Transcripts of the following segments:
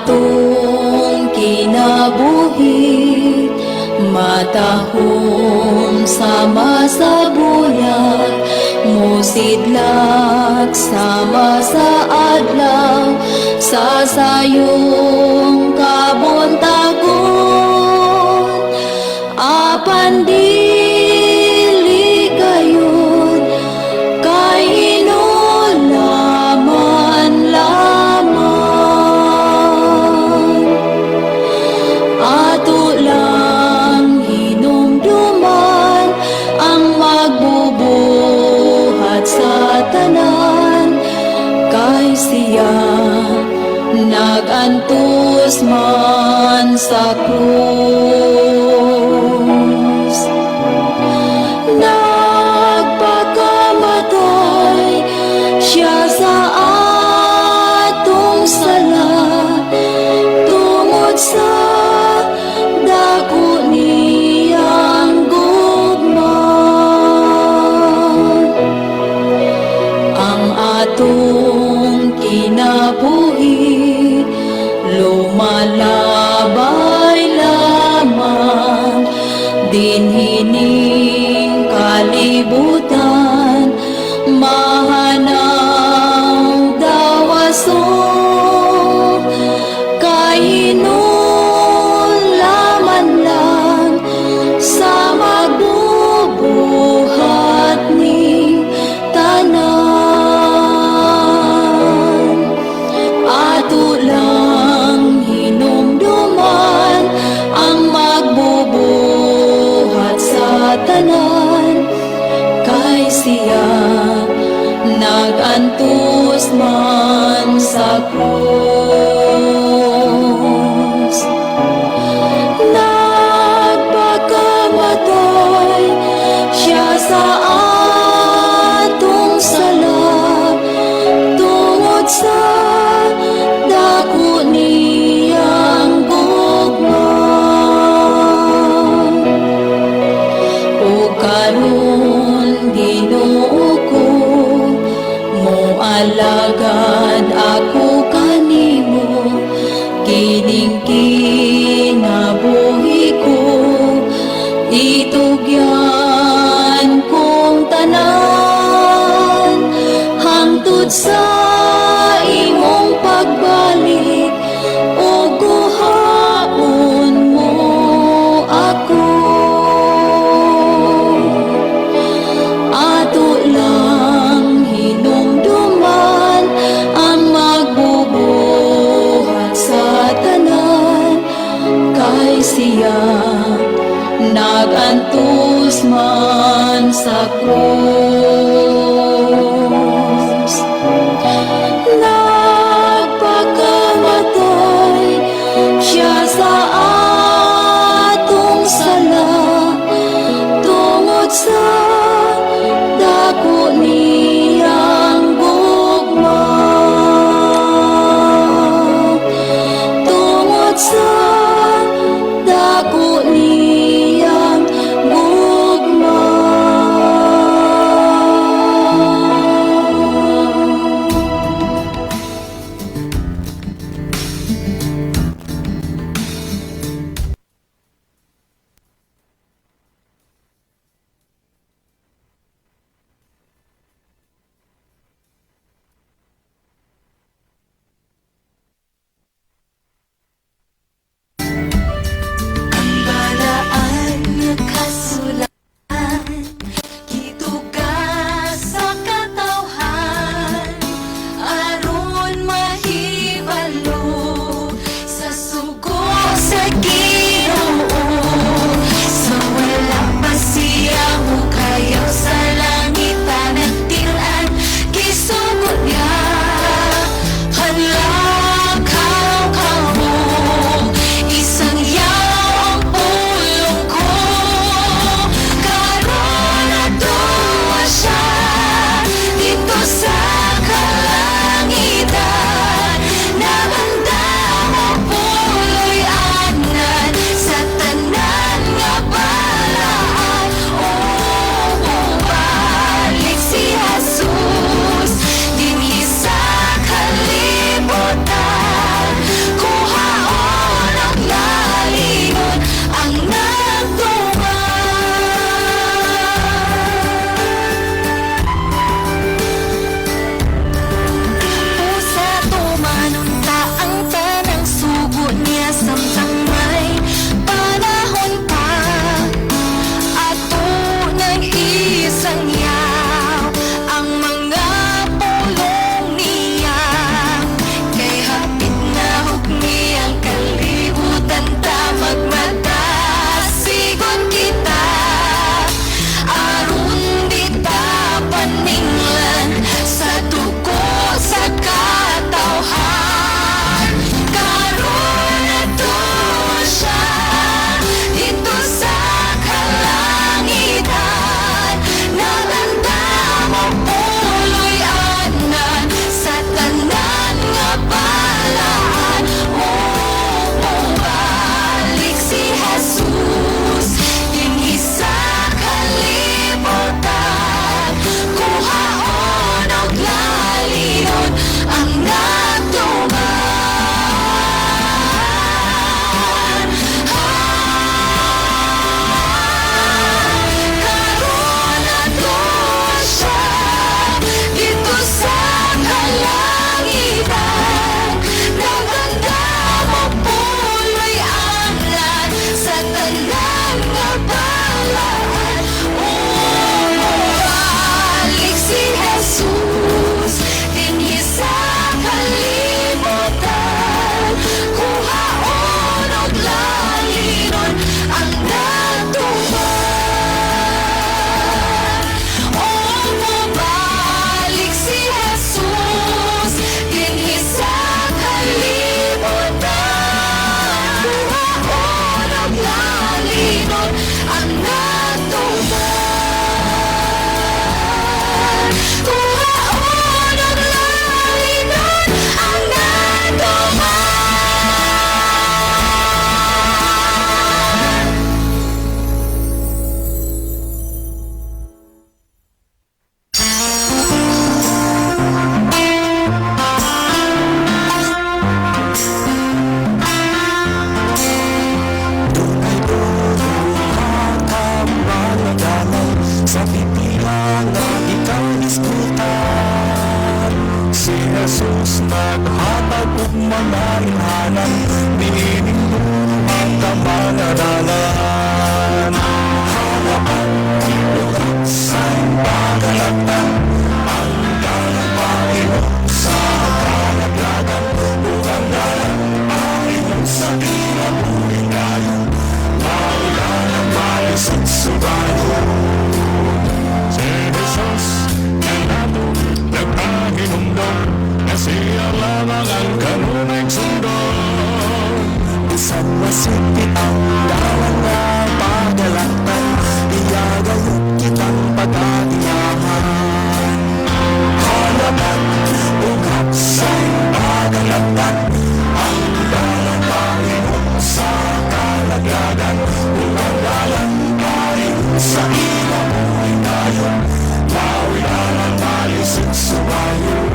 Atong kinabuhi matahom sama sa buyak, musidlak sama sa adlaw sa sayong kabuntagon. Apan dili kayon kay hinulaman lamang. Ato lang hinumduman ang magbubuhat sa tanan, kay siya nagantos man sa krus. Nagpakamatay siya sa atong sala tungod sa dako niyang gugma. Ang atong kinabuhi lumalabay lamang dinhi ning kalibutan, mahanaw dawason kay hinulaman lang sa magbubuhat ning tanan. Ato lang hinumduman ang magbubuhat sa tanan, kay siya nagantos man sa krus. Nagpakamatay siya sa atong sala tungod sa dako niyang gugma. O karon, Ginoo ko, moalagad ako kanimo. Kining kinabuhi ko itugyan kong tanan hangtod sa imong pagbalik o kuhaon mo ako. Ato lang hinumduman ang magbubuhat sa tanan, kay siya nagantos man sa krus. Nagpakamatay siya sa atong sala tungod sa dako niyang gugma, tungod sa dako niyang gugma. Jesus naghatag og mga inhanan niining duha ka mga dalan. Halapat ug haksay pagalaktan ang dalan paingon sa kalaglagan ug ang dalan paingon sa kinabuhing dayon mao'y dalang malisod subayon. Si Jesus kanato nagpahinumdom nga siya lamang ang kanunay sundon. Bisan masikip ang dalan nga pagalaktan, iya gayud kitang pagagiyahan. Halapat ug haksay pagalaktan ang dalan paingon sa kalaglagan ug ang dalan paingon sa kinabuhing dayon mao'y dalang malisod subayon.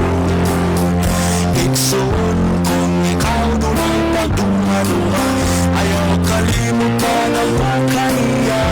Igsoon, kung ikaw dunay pagduha-duha, ayaw kalimot manampo kaniya.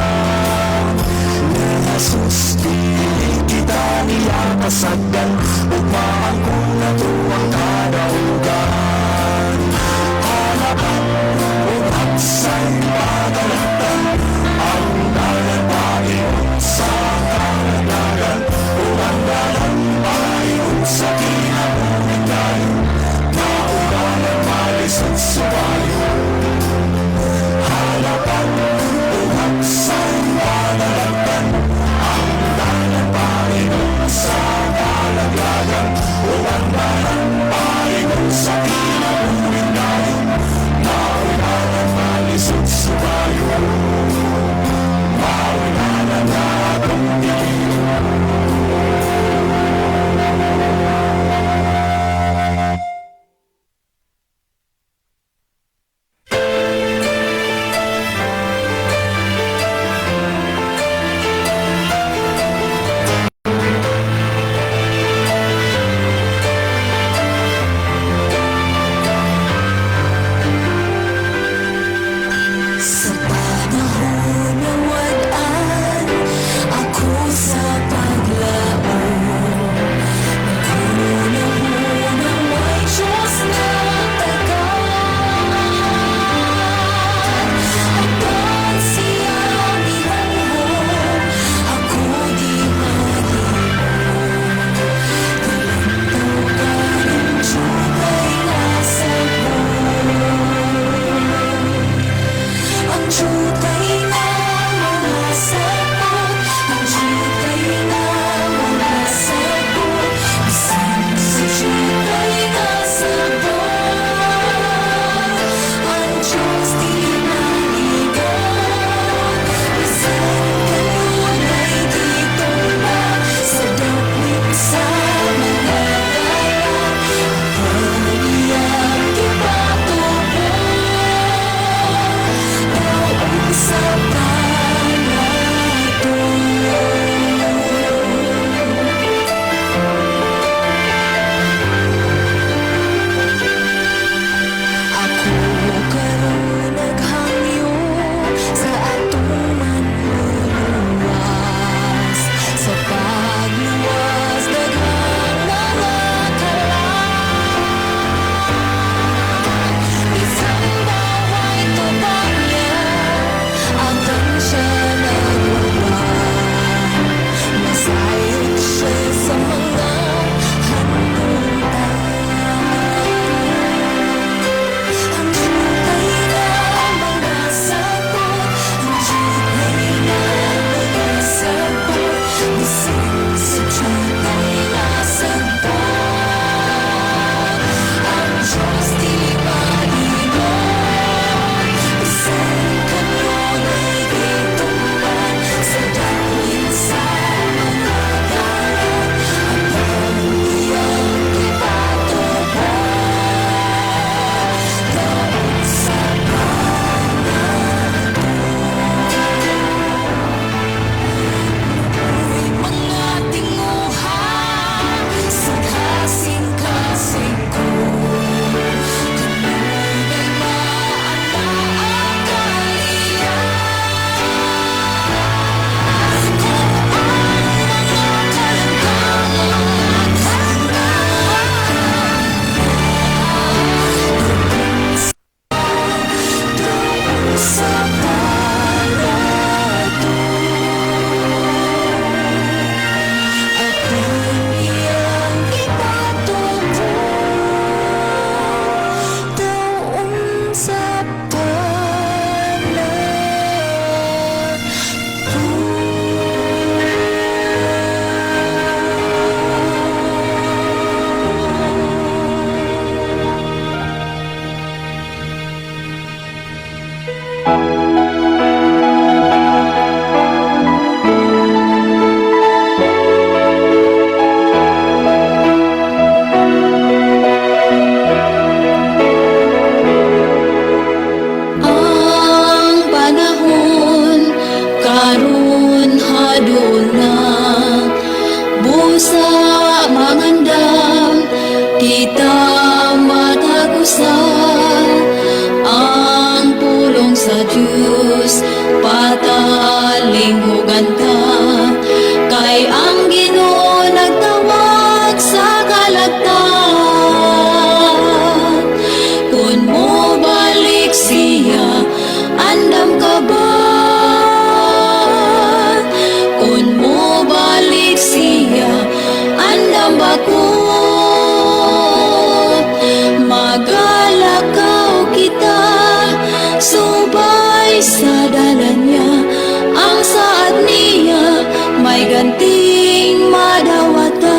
Ganting madawata.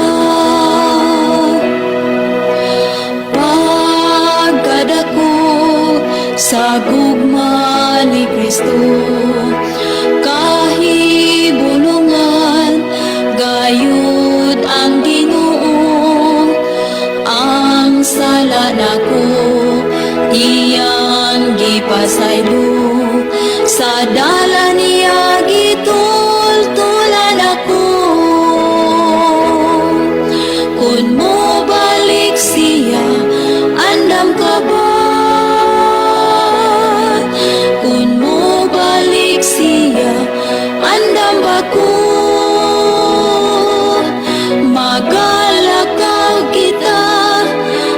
Pagkadako sa gugma ni Kristo, kahibulungan gayud ang Ginoo. Ang sala nako iyang gipasaylo, sa dalan niya gitultulan ako. Kung mo balik siya, andam ka ba? Kung mo balik siya, andam ba ko? Magalakaw kita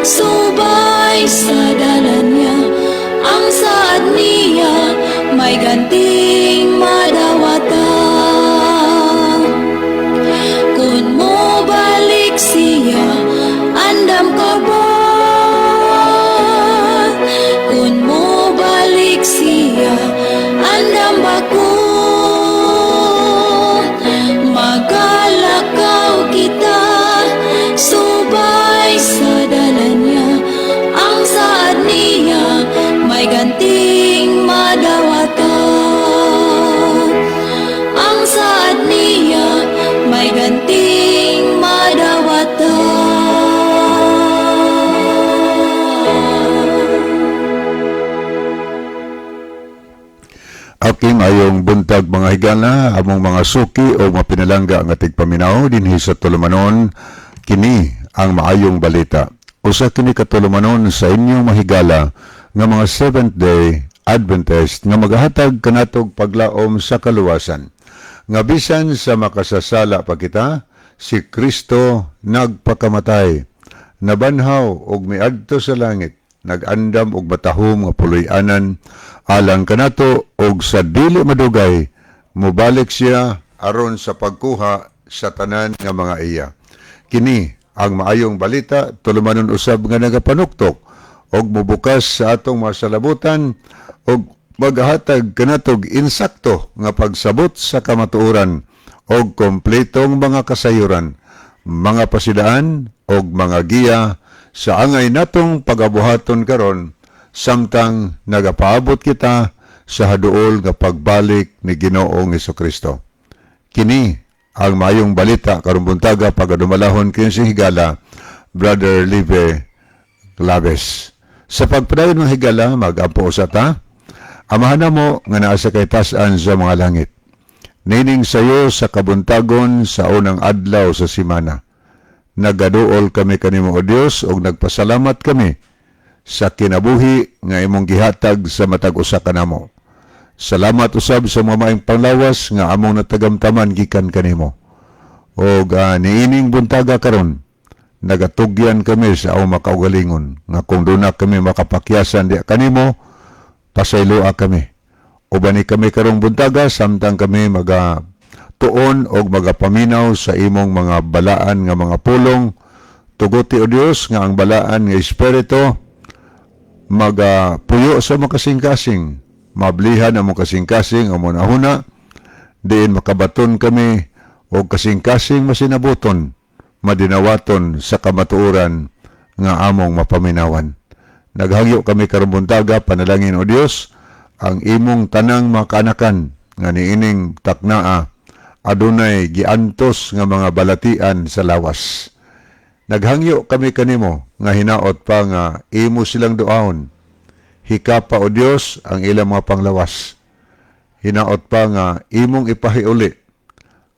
subay sa dalan niya. Ang saad niya may ganting madawata. Kung mo balik siya, andam ka ba? Kung mo balik siya, andam ba ko? Magalakaw kita subay sa dalan niya. Ang saad niya may ganting madawata. Ang saad niya may ganting madawata. Aking ayong buntag, mga higala, among mga suki o mapinalangga nga tigpaminaw dinhi sa tulumanon, kini ang Maayong Balita. Usa kini ka tulumanon sa inyong mahigala nga mga Seventh Day Adventist nga magahatag kanatog paglaom sa kaluwasan. Nga bisan sa makasasala pa kita, si Kristo nagpakamatay, nabanhaw og miadto sa langit, nag-andam og matahom nga puloy-anan alang kanato, og sa dili madugay mobalik siya aron sa pagkuha sa tanan nga mga iya. Kini ang Maayong Balita, tulumanon usab nga nagapanuktok og mobukas sa atong mga salabutan og maghatag kanatog insakto nga pagsabot sa kamatuoran og kompletong mga kasayuran, mga pasidaan og mga giya sa angay natong pagabuhaton karon samtang nagapaabot kita sa haduol nga pagbalik ni Ginoong Kristo. Kini ang Maayong Balita karong buntaga, pagadumalahon kini si higala Brother Live Claves. Sa pagpadayon ng higala, mag-ampo usa ta. Amahan namo nga naa sa kahitasan sa mga langit. Nining sayo sa kabuntagon sa unang adlaw sa simana, nagaduol kami kanimo, o Dios, ug nagpasalamat kami sa kinabuhi nga imong gihatag sa matag usa kanamo. Salamat usab sa mga maayong panglawas nga among natagamtaman gikan kanimo. Og niining buntaga karon, nagatugyan kami sa among makaugalingon nga kung duna kami makapakyasan diha kanimo, pasayloa kami. Ubani kami karong buntaga samtang kami maga tuon og magapaminaw sa imong mga balaan nga mga pulong. Tuguti, o Dios, nga ang balaan nga espiritu magapuyo sa mga kasing-kasing, mablihan ang mga kasing-kasing, ang mga huna diin makabaton kami og kasing-kasing masinabuton, madinawaton sa kamatuoran nga among mapaminawan. Naghangyo kami karong buntaga, panalangin, o Dios, ang imong tanang mga kaanakan nga niining taknaa adunay giantos nga mga balatian sa lawas. Naghangyo kami kanimo nga hinaot pa nga imo silang duaon. Hikapa, o Dios, ang ilang mga panglawas. Hinaot pa nga imong ipahiuli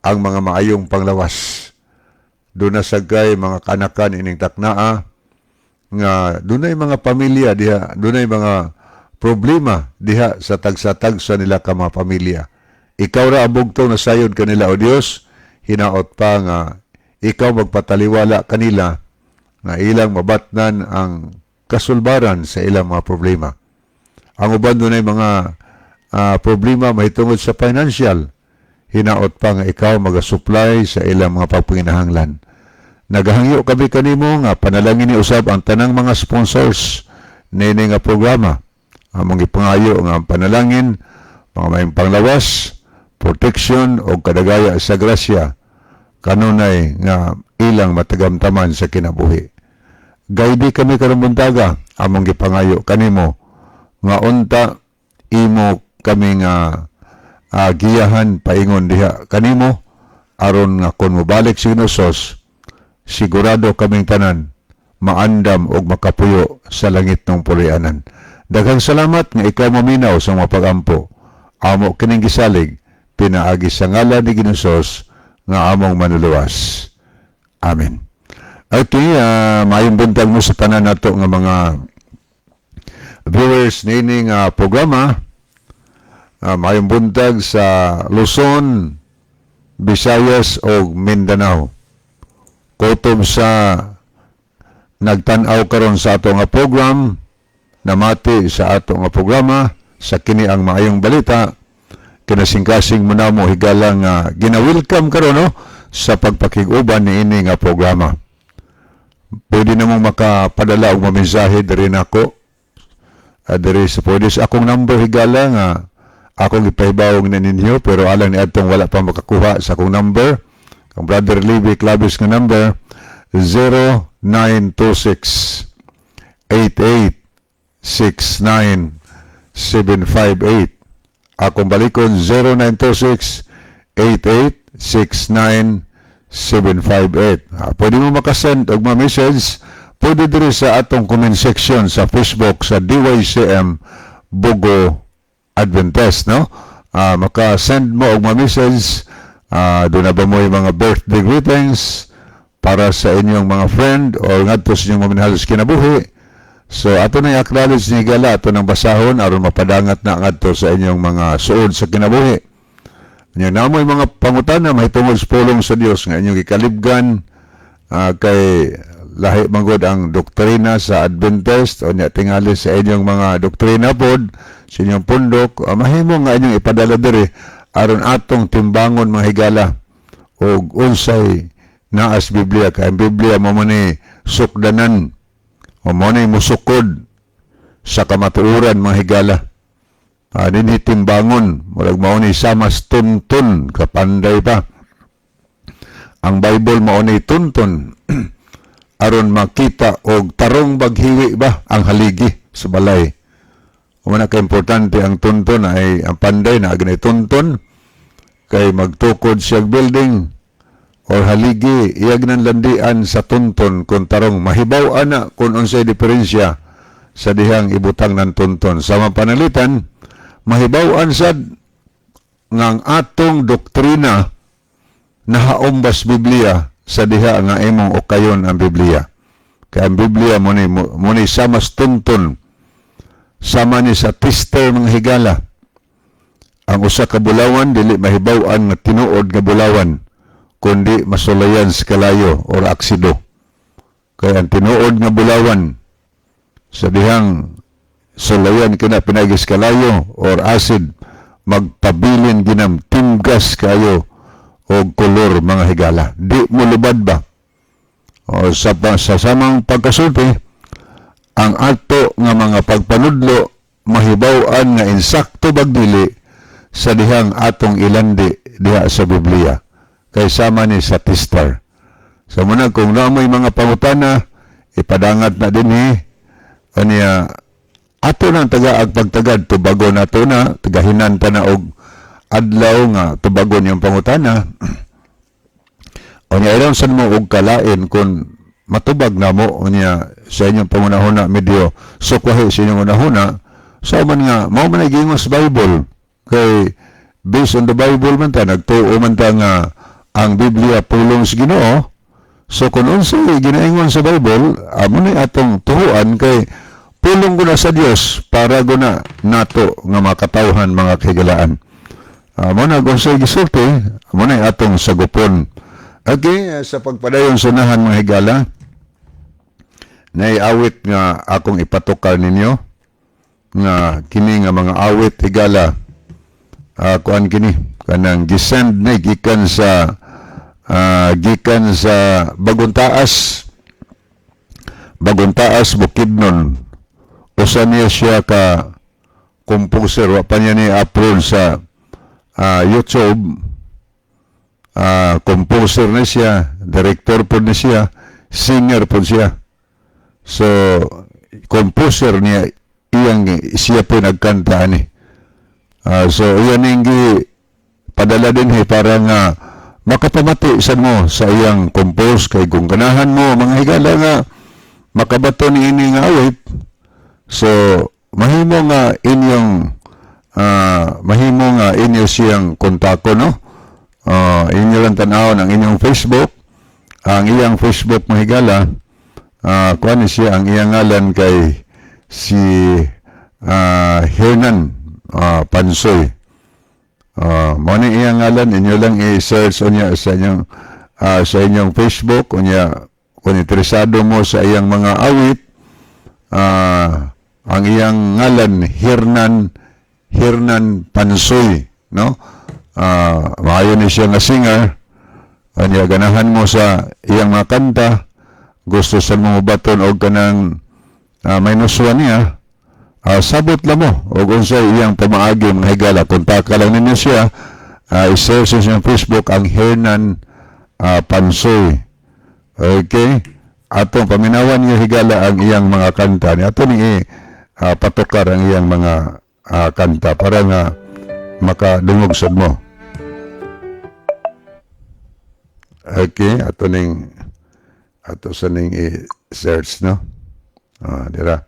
ang mga maayong panglawas. Duna sagkay mga kanakan ining taknaa nga dunay mga pamilya diha, dunay mga problema diha sa tagsa-tagsa nila ka mga pamilya. Ikaw ra ang bugtong nasayod kanila, o Dios. Hinaot pa nga ikaw magpataliwala kanila nga ilang mabatnan ang kasulbaran sa ilang mga problema. Ang uban, dunay mga problema mahitungod sa financial. Hinaot pa nga ikaw magasupply sa ilang mga pagpanginahanglan. Nagahangyo kami kanimo nga panalangin ni usab ang tanang mga sponsors nini nga programa. Among ipangayo nga ang panalangin, mga maayong panglawas, protection o kadagaya sa grasya. Kanunay nga ilang matagamtaman sa kinabuhi. Guide kami karong buntaga, among gipangayo kanimo nga unta imo kami nga giyahan paingon diha kanimo, aron nga kon mobalik si Ginosos, sigurado kaming tanan maandam og makapuyo sa langit ng puloy-anan. Daghang salamat nga ikaw maminaw sa mga pagampo. Amo kining gisalig pinaagi sa ngalan ni Ginosos nga among Manluluwas. Amen. Okay, maayong buntag mo sa tanan nato nga mga viewers nining programa. Maayong buntag sa Luzon, Visayas o Mindanao. Kutob sa nagtan-aw karon sa ato nga program, namati sa ato nga programa sa kini ang Maayong Balita, kinasingkasing mo na mo higala nga gina-welcome karon, no, sa pagpakig-uban niini nga programa. Pwede namong makapadala og mensahe diri nako. Diri sa, pwede sa akong number, higala, nga akong ipahibawong na ninyo, pero alang ni adtong wala pa makakuha sa akong number, ang Brother Libby Clavis nga number, 0926 88 69 758. Akong balikon, 0926 88 69 758. Pwede mo makasend og mga message, pwede diri sa atong comment section sa Facebook sa DYCM Bogo Adventist, no? Makasend mo og mga message, duna ba mo yung mga birthday greetings para sa inyong mga friend or ngadto sa inyong mga minahal sa kinabuhi. So ato na i-acknowledge ni gala, ato nang basahon aron mapadangat na ngadto sa inyong mga suod sa kinabuhi. Nya namoy mga pangutana mahitungod sa pulong sa Dios nga inyong gikalibgan, kay lahi man gud ang doktrina sa Adventist o nya tingali sa inyong mga doktrina pod sa inyong pundok, mahimo nga inyong ipadala diri aron atong timbangon, mga higala, og unsay naa sa Biblia, kay ang Biblia mo ni sukdanan o mo ni musukod sa kamatuoran, mga higala. Dinhi timbangon, murag mao ni samas tuntun, kapanday pa. Ang Bible mao ni tuntun aron makita og tarong baghiwi ba ang haligi sa balay. Mao na ka importante ang tuntun ay ang panday na gnay tuntun kay magtukod siya building or haligi, iyag ng landian sa tuntun kung tarong, mahibaw ana kung unsay diferensya sa dihang ibutang ng tuntun. Sa mga panalitan, mahibaw-an sad nga ang atong doktrina nahaombas Biblia sa diha nga imong ukayon ang Biblia. Kay ang Biblia mo ni samas tuntun, sama ni sa tester, mga higala. Ang usa ka bulawan dili mahibaw-an nga tinuod nga bulawan kundi masulayan sa kalayo or aksido. Kay ang tinuod nga bulawan, sa dihang sulayan kina pinagis kalayo or acid, magpabilin ginam timgas kayo og kolor, mga higala. Di mo lubad ba? O sa samang pagkasulti, ang ato nga mga pagpanudlo mahibaw-an nga insakto bagdili sa dihang atong ilandi diha sa Biblia. Kay sama ni sa tester. Sa muna, kung naamoy mga pangutana, ipadangat na dinhi, aniya, ato nang taga ag pagtagad, tubagon ato na, tagahinan ta na og adlaw nga tubagon yung pangutana. Unya iron sad mo og kalain kung matubag na mo, unya sa inyong pangunahuna medyo sukwahi sa inyong hunahuna, sa man nga mao man ay giingon sa Bible, kay based on the Bible man ta, nagtuo man ta nga ang Biblia pulong sa Ginoo. So kung unsay ginaingon sa Bible, amo ni atong tuhuan kay pulong guna sa Dios para guna nato nga makatawhan, mga kahigalaan. Mo na kung sa gisulti, mo na atong sagupon. Okay, sa pagpadayon sunahan, mga higala, naiawit nga akong ipatukar ninyo nga kini nga mga awit, higala, kuan kini kanang gisend ni gikan sa Bagontaas, Bagontaas, Bukidnon. Usa niya siya ka composer, wa pa niya ni upload sa YouTube. Composer na siya, director po na siya, singer po siya. So, composer niya, iyang siya po nagkanta ani. So, iyan ning padala din he para nga makapamati sa mo sa iyang compose, kay kung ganahan mo, mga higala, nga makabato ni ini nga awit, so mahimo nga inyo siyang kontako, no? Inyo lang tan-awon ang inyong Facebook, ang iyang Facebook, mga higala. Kuan ni siya, ang iyang ngalan kay si Hernan Pansoy. Mo ni iyang ngalan, inyo lang i-search unya sa inyong Facebook. Unya kung interesado mo sa iyang mga awit, ang iyang ngalan Hernan Pansoy, no? Maayo ni siya nga singer. Unya ganahan mo sa iyang mga kanta, gusto sa mo baton og kanang minus one niya, sabot lang mo og unsay iyang pamaagi, mga higala. Kontaka lang ninyo siya, i-search sa siyang Facebook ang Hernan Pansoy. Okay, atong paminawan niyo, higala, ang iyang mga kanta ni ato ni patukar ang iyang mga kanta para nga makadungog sad mo. Okay, ato sa ning i-search, no? Dira.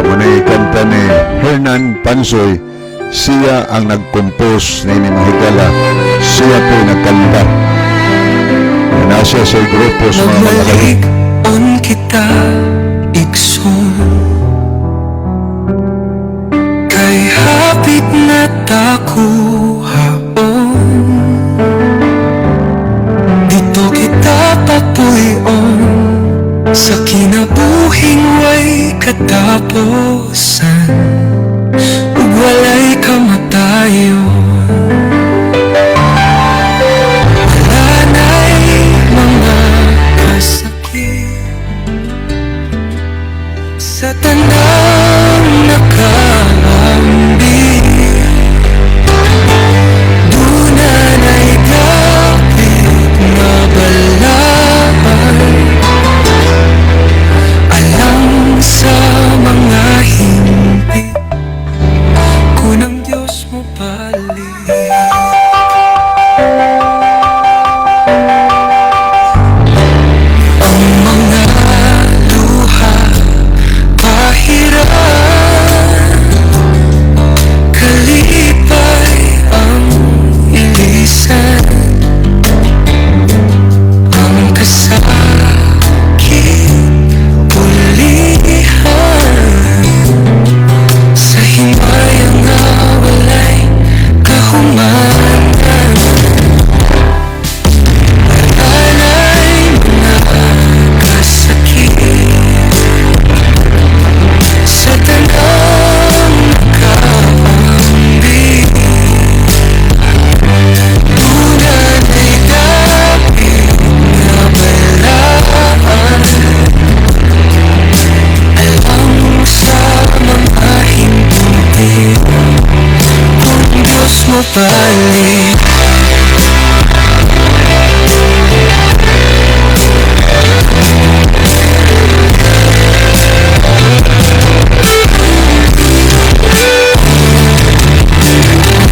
Mo na kanta ni Hernan Pansoy. Siya ang nag-compose ni mga higala. Siya po nagkanta. Na siya sa grupo sa mga malaki. Magbalik-on kita, igsoon, kay hapit na takuhaon. Dito kita papuy-on sa kinabuhing way katapusan ug walay kamatayon. Wala na'y mga kasakit sa tanang nakaambit. Duna na'y dapit nga balaan alang sa mga himpit kung ang Diyos mo balik. Ang mga luha pahiran, kalipay ang ilisan. Ang kasakit pulihan sa himaya nga walay kahumanan. Wala mga kasakit sa tanang nakaambit. Duna na'y dapit nga balaan alang sa mga himpit kung Diyos mo balik.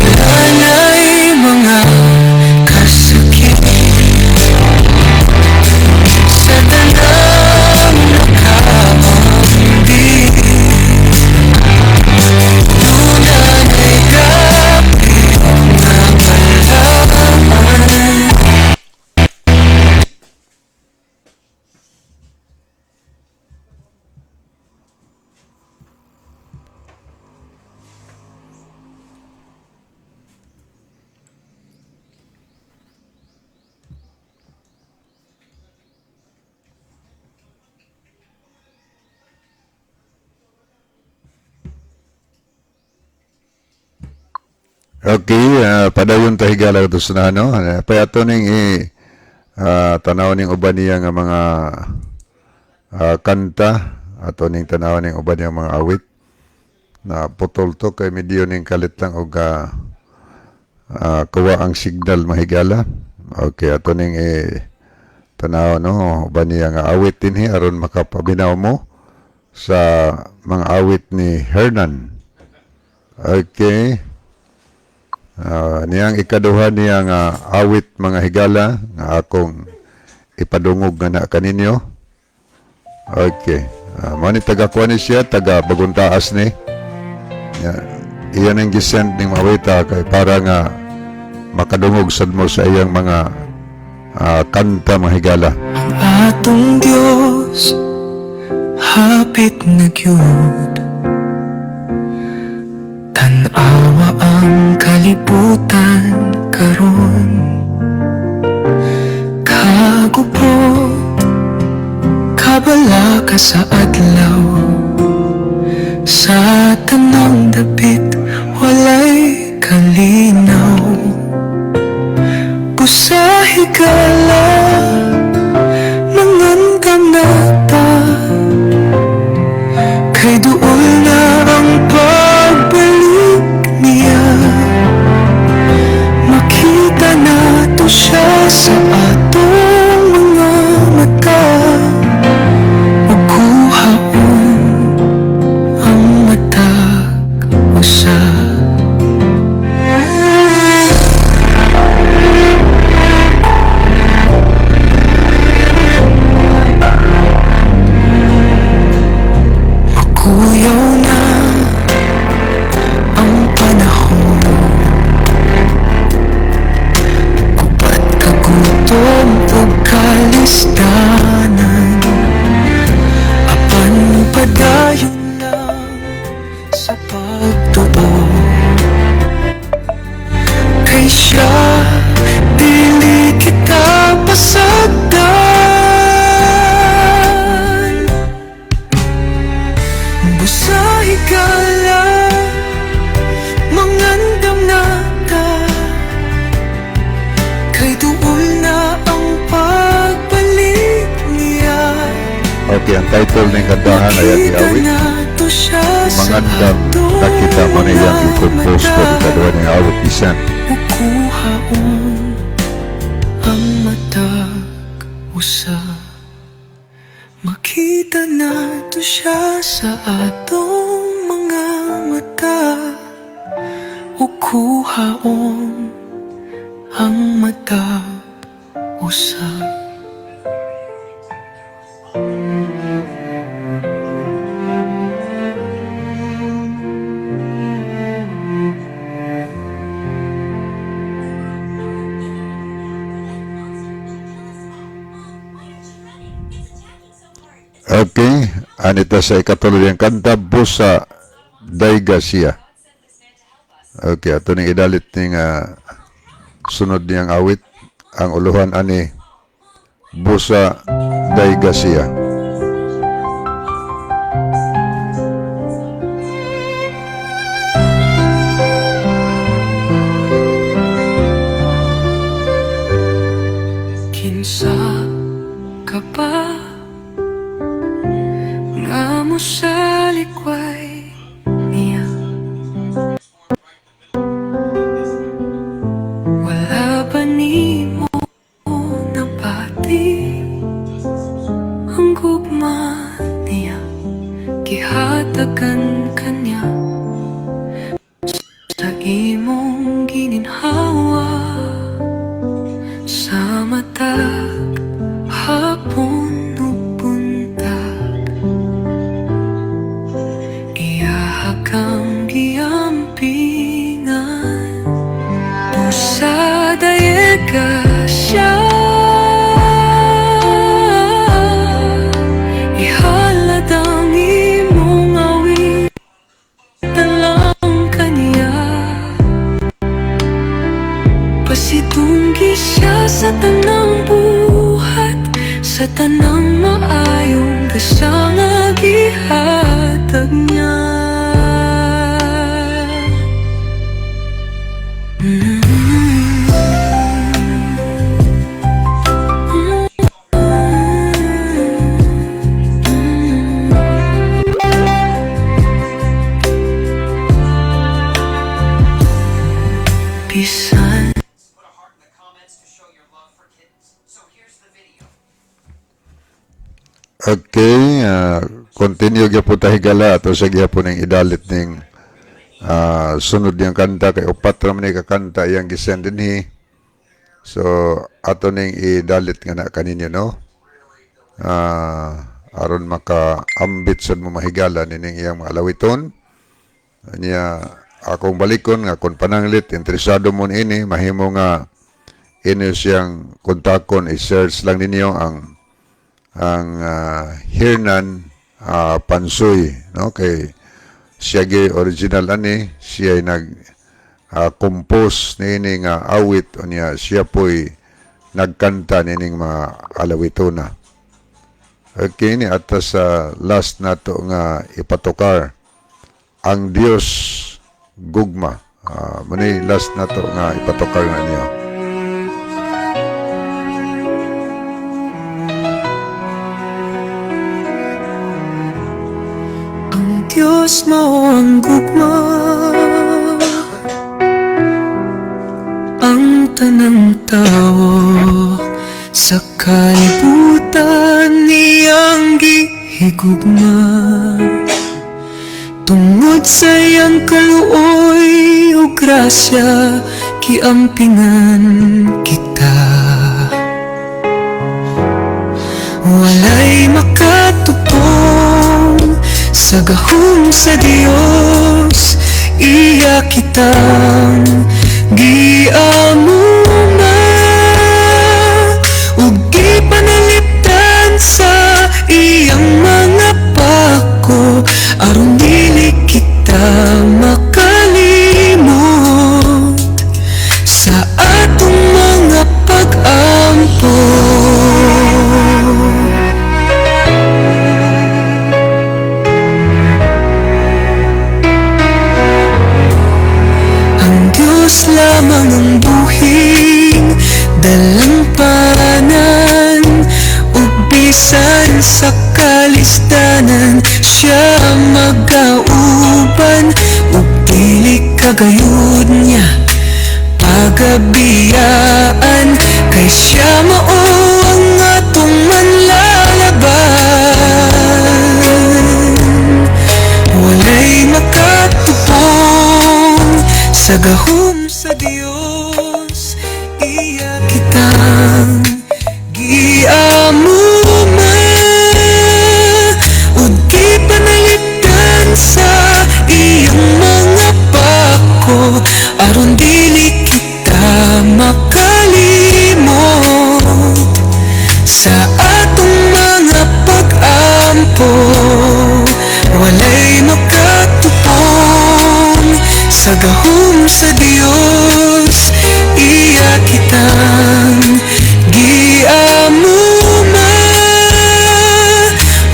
Wala na'y mga kasakit sa tanang nakaambit. Duna na'y dapit nga balaan. Okay, padayon ta, higala, ito sa ano. Pa ato ning i tanaw ning uban niya nga mga kanta, ato ning tanaw ning uban niya mga awit. Na putol to kay medyo ning kalit lang og kuha ang signal, mahigala. Okay, ato ning eh, tanaw no ba niya nga awit dinhi aron makapaminaw mo sa mga awit ni Hernan. Okay. Niyang ikaduha niya nga awit, mga higala, nga akong ipadungog nga na kaninyo. Okay. Mao ni taga kuan ni siya, taga Bagontaas ni. Ya, iyan ang gisend ning mawita kay para nga makadungog sad mo sa iyang mga kanta, mga higala. Ang atong Diyos hapit na gyud. Tan-awa ang kalibutan karon. Kagupot, kabalaka sa adlaw. Sa tanang dapit walay kalinaw. Busa higala, mangandam na ta, kay duol na ang pagbalik niya. Makita nato siya sa atong mga mata. Ug kuhaon ang matag usa. Makuyaw na ang panahon. Gubat, kagutom ug kalisdanan. Apan padayon lang sa pagtuo, kay siya dili kita pasagdan. Busa higala, mangandam na ta, kay duol na ang pagbalik niya. Okay, ang title ng kantahan ay ang Makita awit nato siya sa Mangandam atong na kita. Mo na iyang i-compose ko mga ikaduha ng awit isan. Ug kuhaon ang matag usa. Makita nato siya sa atong mga mata. Ug kuhaon ang matag usa. Okay, anita sa ikatulo niyang kanta, Busa Dayga Siya. Okay, ato ning idalit ning sunod niyang awit. Ang uluhan ani, Busa Dayga Siya. Kinsa ka ba nga mosalikway niya? Wala ba nimo nabati ang gugma niya gihatagan kaniya sa imong gininhawa sa matag hapon ug buntag? Iyaha kang giampingan. Busa dayega siya. Ihalad ang imong awit lang kaniya. Pasidunggi siya sa tanang buhat, sa tanang maayong gasa nga gihatag niya. Okay, continue gyapon ta, higala, ato sa gyapon ning idalit ning sunod niyang kanta kay upat ra man ni ka kanta iyang gisend dinhi. So ato ning idalit nga na kaninyo, no? Aron maka-ambit sad mo, mahigala, nining iyang mga alawiton. Niya akong balikon nga kung pananglit interesado mo niini, mahimo nga inyo siyang kontakon, i-search lang ninyo ang Hernan Pansoy, no, kay siya gyud original ani, siya ay nag compose niini nga awit, unya siya po'y nagkanta nining mga alawitona. Okay, ni ato sa last nato nga ipatukar, Ang Dios Gugma. Mao last nato nga ipatukar na niyo. Ang Diyos mao ang gugma. Ang tanang tao sa kalibutan niyang gihigugma. Tungod sa iyang kaluoy ug grasya, giampingan kita. Walay makatupong sa gahom sa Dios. Iya kitang giamuma ug gipanalipdan sa iyang mga pako aron dili kita makalimot sa atong mga pag-ampo. Ang Diyos lamang ang buhing dalampanan ug bisan sa kalisdanan siya magauban ug dili kagayud niya pagabiyaan kay siya mao ang atong manlalaban. Walay makatupong sa gahom sa Dios. Iya kitang giamuma ug gipanalipdan sa iyang mga pako aron dili kita makalimot sa atong mga pag-ampo. Walay makatupong sa gahom sa Dios. Iya kitang giamuma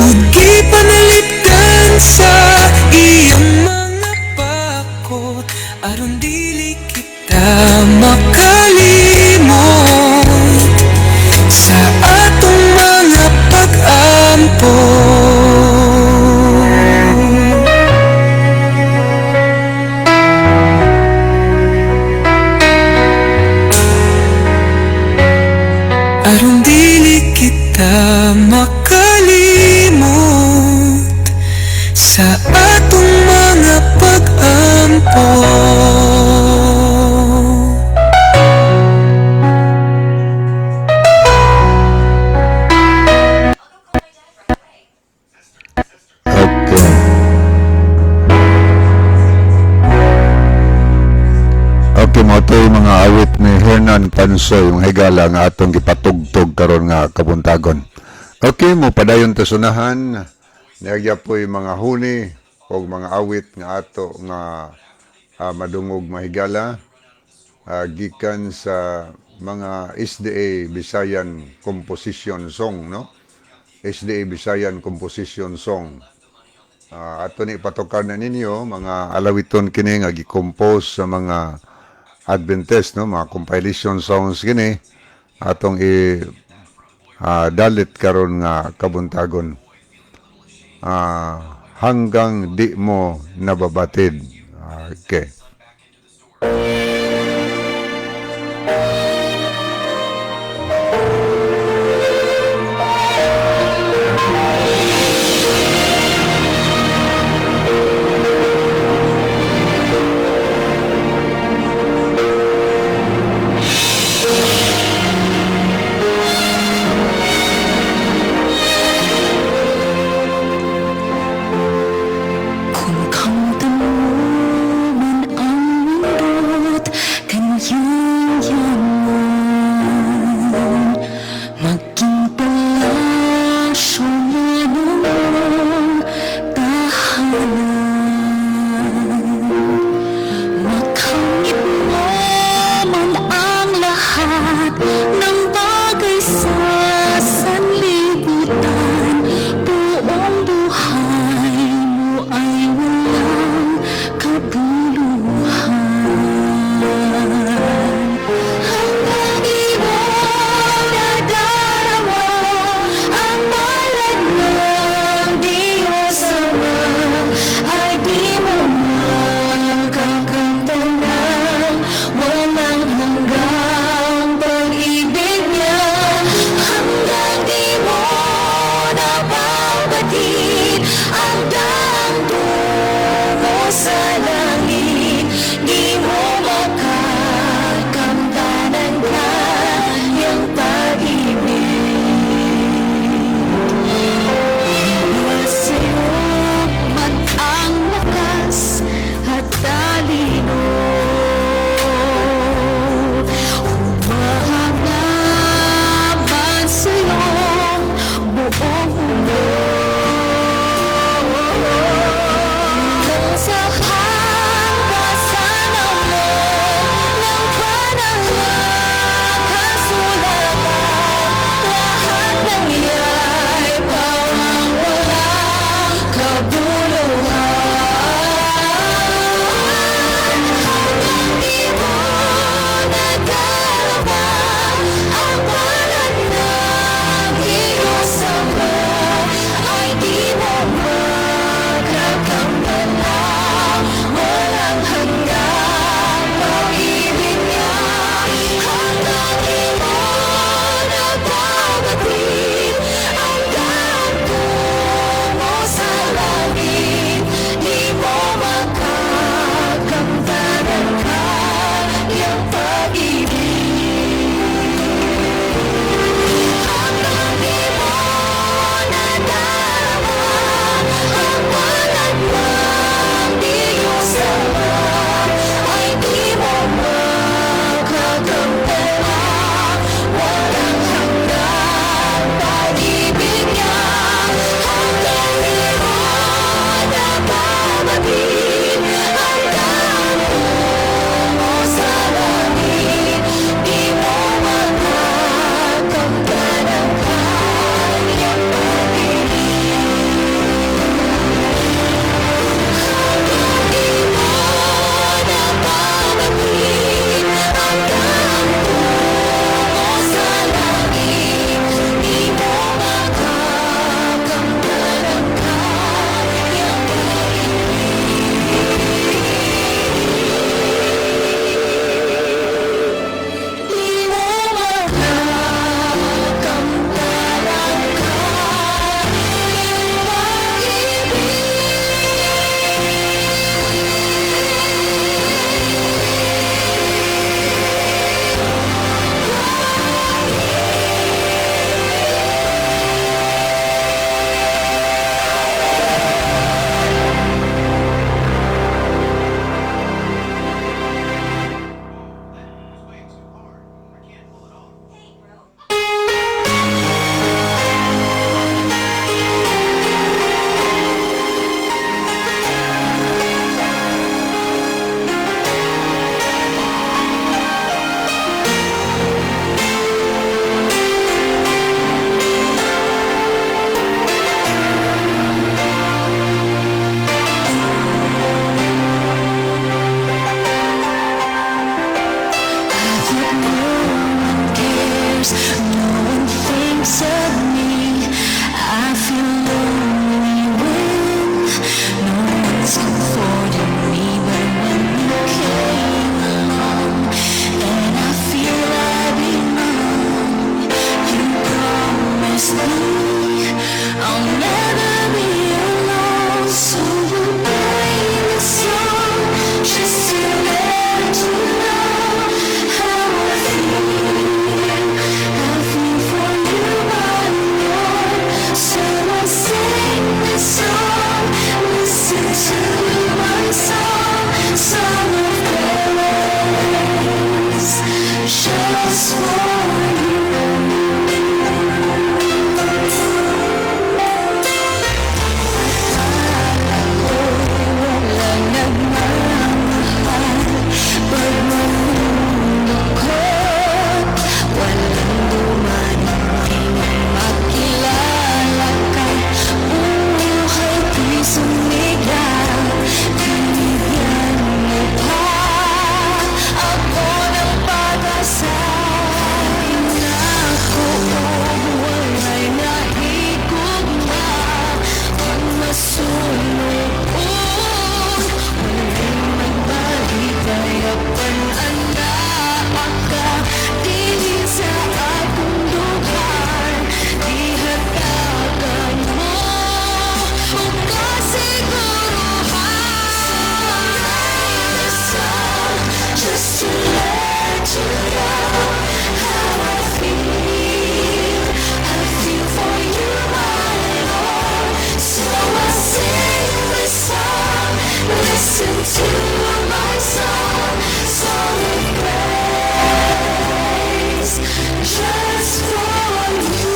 ug gipanalipdan sa iyang mga pako aron dili kita makalimot sa atong mga pag-ampo. Aron dili kita makalimot sa atong mga pag-ampo. Okay. Okay, mao to yung mga awit ni Hernan Pansoy, yung higala nga atong gipatugtog karon nga kabuntagon. Okay, mo padayon ta sunahan. Niagya po yung mga huni o mga awit nga ato nga madungog, mahigala, gikan sa mga SDA Visayan Composition Song, no? SDA Visayan Composition Song. Ato ni ipatukar na ninyo mga alawiton kini nga gi-compose sa mga Adventist, no, mga compilation songs kini atong i dalit karon nga kabuntagon. Hanggang Di Mo Nababatid. Okay. To my soul, song of praise, just for you.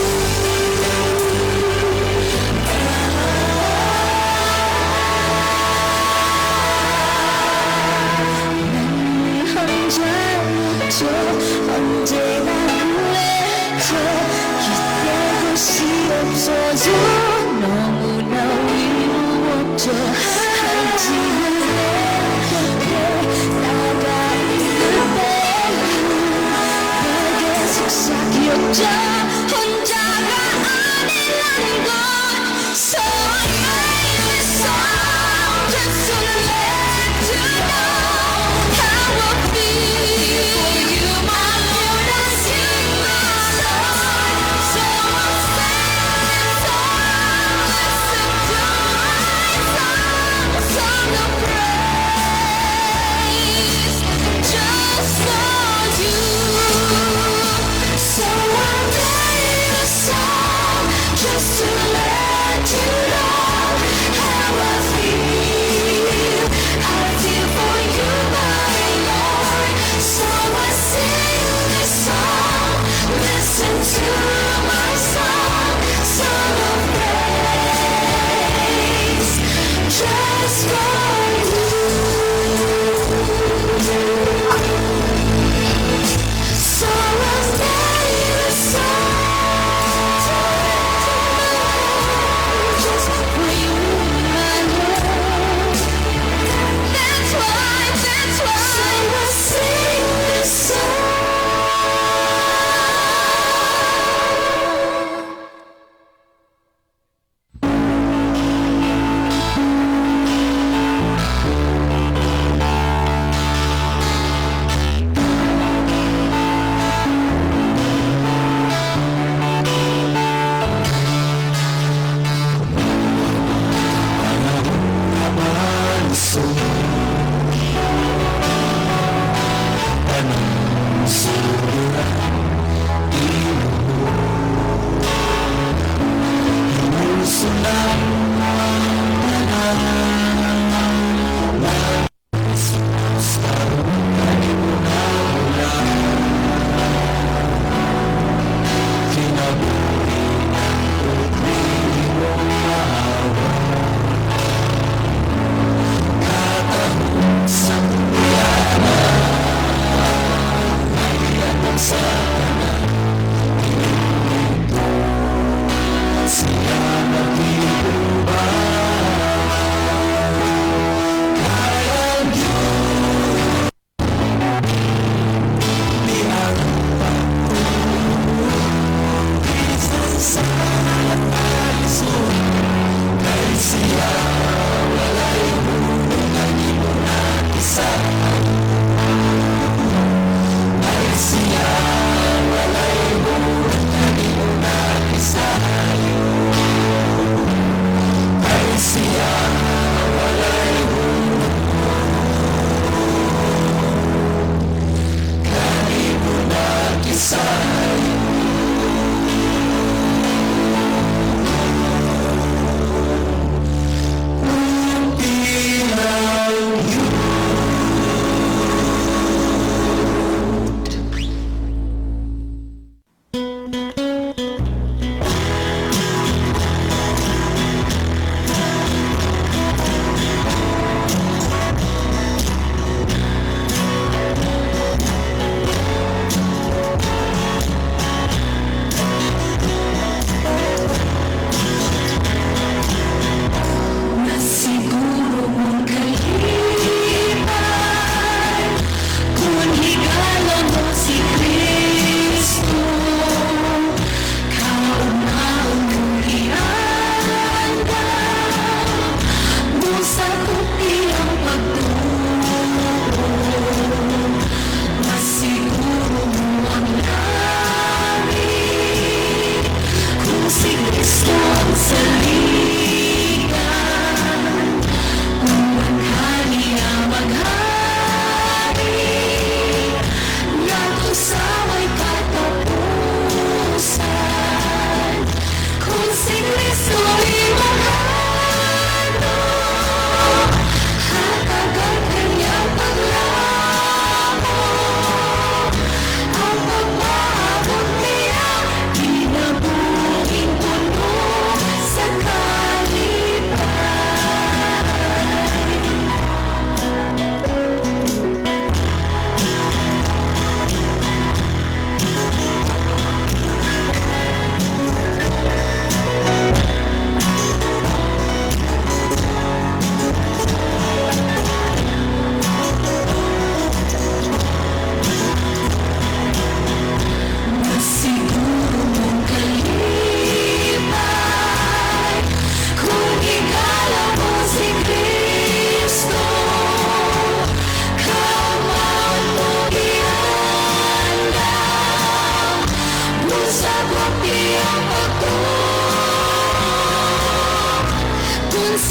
난 혼자였죠. 언제나 그랬죠. 기댈 곳이 없어서 너무나 외로웠죠. 하지만 내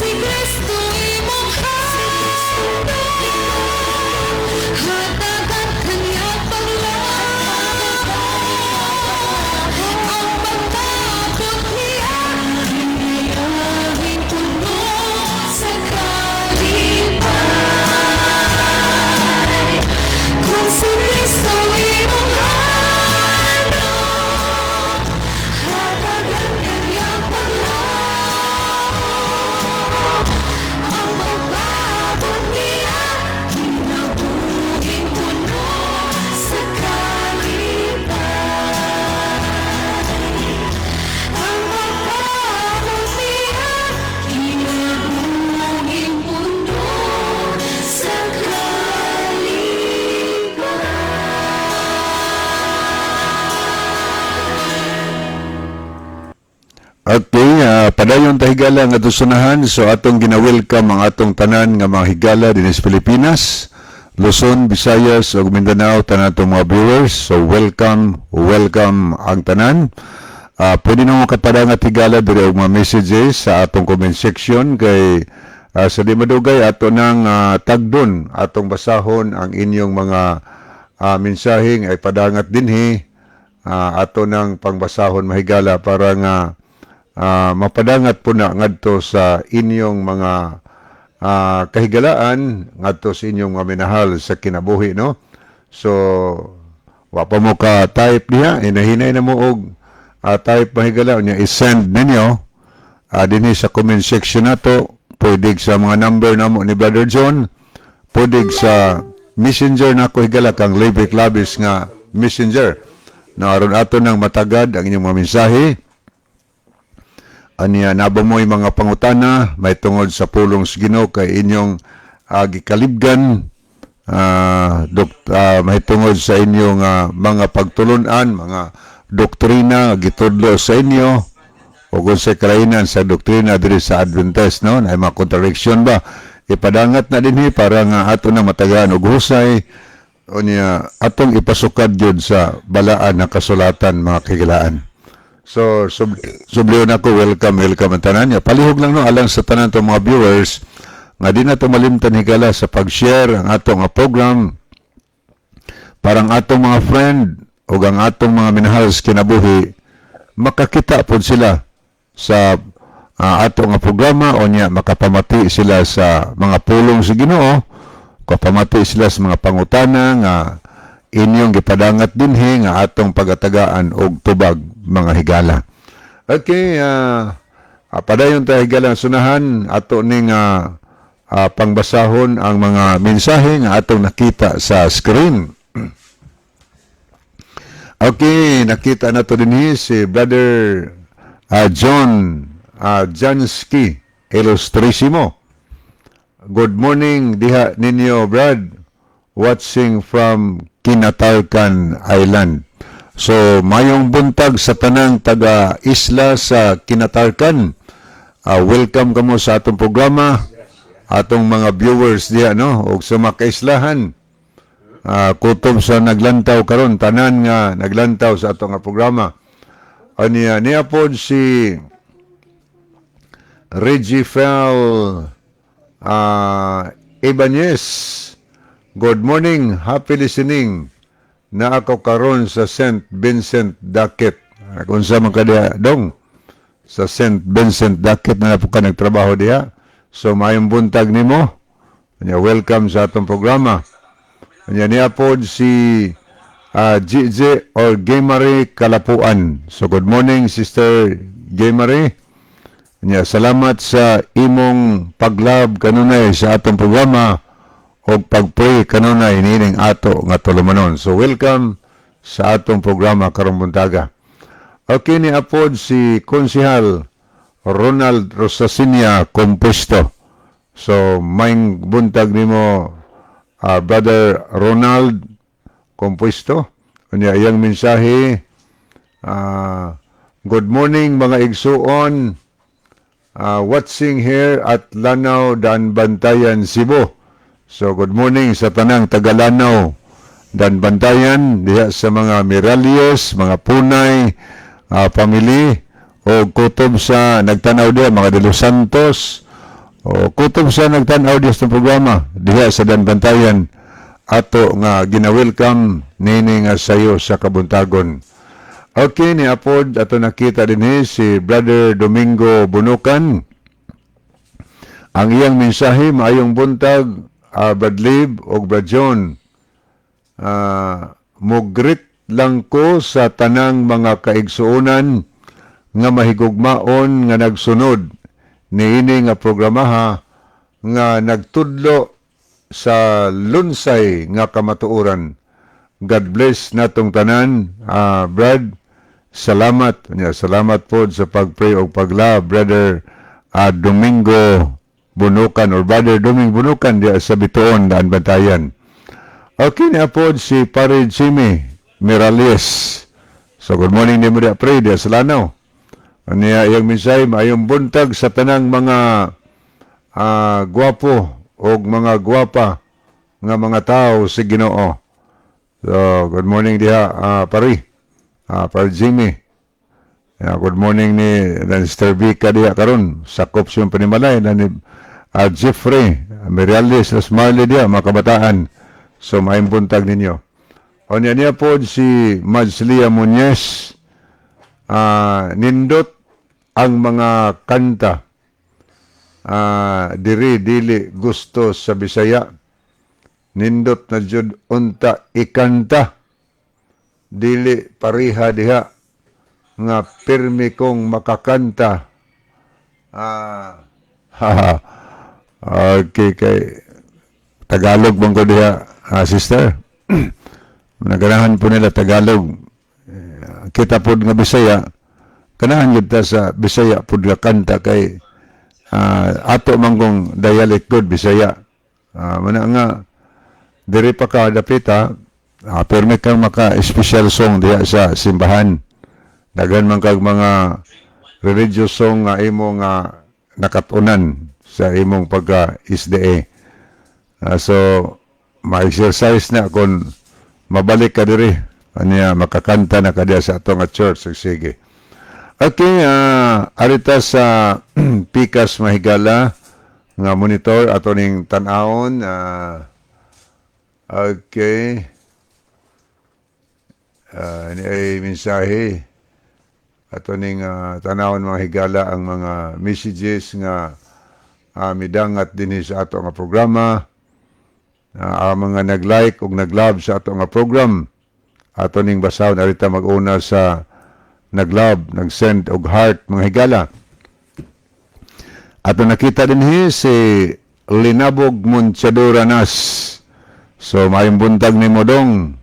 Si Kristo imong handom, hatagan kanyang paglaom. Ang pagtabot niya, kinabuhing puno sa kalipay. Kung si Kristo imong handom, hatagan kanyang paglaom. Ang pagtabot niya, kinabuhing puno sa kalipay. Ang pagtabot niya, kinabuhing puno sa kalipay. Okay, padayon ta, higala, nga sunahan. So atong gina-welcome ang atong tanan nga mga higala dinhi sa Pilipinas, Luzon, Visayas ug Mindanao, tanan atong mga viewers. So welcome, welcome ang tanan. Pwede na mo kapadangat, higala, diri og mga messages sa atong comment section kay sa di madugay ato nang tagdon, atong basahon ang inyong mga mensahe nga ipadangat dinhi, ato nang pangbasahon, mahigala, para nga mapadangat po na ngadto sa inyong mga kahigalaan, ngadto sa inyong mga minahal sa kinabuhi, no? So wa pa mo ka type diha, hinahinay na mo og type, mahigala. Unya i-send ninyo dinhi sa comment section nato, pwede sa mga number namo ni Brother John, pwede sa messenger nako, higala, kang Levi Clavis nga messenger na aron ato nang matagad ang inyong mga mensahe. Aniya naba mo'y mga pangutana may tungod sa pulong sa Ginoo kay inyong gikalibgan, may tungod sa inyong mga pagtulunan, mga doktrina gitudlo sa inyo o kung sa kalainan sa doktrina diri sa Adventist, no, na mga contradiction ba, ipadangat na dinhi para nga ato na matagaan og husay. Unya atong ipasukad yun sa balaan na kasulatan, mga kahigalaan. So, subliyon ako, welcome, welcome ang tanan niya. Palihog lang, no, alang sa tanan tong mga viewers, nga di na ito malimtan, higala, sa pag-share ang atong nga program parang atong mga friend o ang atong mga minahal sa kinabuhi makakita po sila sa atong nga programa o niya makapamati sila sa mga pulong sa Ginoo, kapamati sila sa mga pangutana nga inyong gipadangat dinhi nga atong pagatagaan og tubag, mga higala. Okay, padayon tayo, higala, sunahan ato ning pangbasahon ang mga mensahe nga atong nakita sa screen. Okay, nakita na to dinhi si Brother John Jansky Illustrissimo. Good morning diha ninyo, Brad. Watching from Kinatarkan Island. So, mayong buntag sa tanang taga isla sa Kinatarkan. Welcome kamo sa atong programa. Atong mga viewers diha, no, ug sa mga kaislahan. Kutob sa naglantaw karon, tanan nga naglantaw sa atong nga programa. Aniya niya pod si Reggie Fel Ibanez. Good morning, happy listening. Na ako karon sa St. Vincent Dakit. Kung sa man ka diha, dong, sa St. Vincent Dakit na po ka nagtrabaho diha. So maayong buntag nimo. Anya, welcome sa atong programa. Anya niya pod si GJ or Gamary Kalapuan. So good morning, Sister Gamary. Nya, salamat sa imong paglab kanunay sa atong programa o pag-pray kanunay nining ato nga tulumanon. So welcome sa atong programa karong buntaga. Okay, ni apod si Konsihal Ronald Rosasinia Compuesto. So maayong buntag nimo, Brother Ronald Compuesto. Unya iyang mensahe, "Good morning, mga igsuon, watching here at Lanao, Daanbantayan, Cebu." So good morning sa tanang taga Lanao, Daanbantayan, diha sa mga Miralios, mga Punay, family o kutob sa nagtanaw diha, mga De Los Santos. O kutob siya nagtan-aw diha sa programa diha sa Daanbantayan, ato nga gina-welcome nini nga sayo sa kabuntagon. Okay, ni apod ato nakita dinhi si Brother Domingo Bunukan. Ang iyang mensahe, "Maayong buntag, Brad Lib og Brad John. Mugreet lang ko sa tanang mga kaigsuonan nga mahigugmaon nga nagsunod niini nga programaha nga nagtudlo sa lunsay nga kamatuoran. God bless natong tanan." Brad, salamat. Nya, salamat po sa pag-pray o pag-love, Brother Domingo Bunukan or Brother Domingo Bunukan diya sa Bitoon, Daanbantayan. Okay na po si Pare Jimmy Mirales. So good morning nimo diya, pre, diya sa Lanao. Aniya iyang mensahe, "Maayong buntag sa tanang mga gwapo og mga gwapa nga mga tao sa Ginoo." So good morning diha, pare. Pare Jimmy. Yeah, good morning ni dan Sister Vika diha karon. Sakop siyang panimalay na ni Jeffrey Miriales Las Marley diha, mga kabataan. So maayong buntag ninyo. O niya niya po si Majlia Muñez. "Nindot ang mga kanta. Diri dili gusto sa Bisaya. Nindot na jud unta ikanta. Dili pareha diha nga pirmi kong makakanta." Okay, kay Tagalog bang ko diha, sister? Naganahan po nila Tagalog. Eh, kita pod nga Bisaya, ganahan gyud ta sa Bisaya pod nga kanta kay ato man kong dialect good Bisaya. Mana nga diri pa ka dapita, pirmi kang maka special song diha sa simbahan. Daghan man kag mga religious song nga imo nga nakatunan sa imong pagka SDA. So ma-exercise na kung mabalik ka diri, aniya makakanta na ka diha sa ato nga church. So, sige. Okay, arita sa Pikas Mahigala nga monitor ato ning tan-awon. Okay. Ni ay mensahe ato ning tanawon, mga higala, ang mga messages nga midangat dinhi sa ato nga programa. Ang mga nag-like ug nag-love sa ato nga program ato ning basahon. Arita mag-una sa nag-love, nag-send og heart, mga higala. Ato nakita dinhi si Linabog Monchadora Nas. So maayong buntag nimo, dong.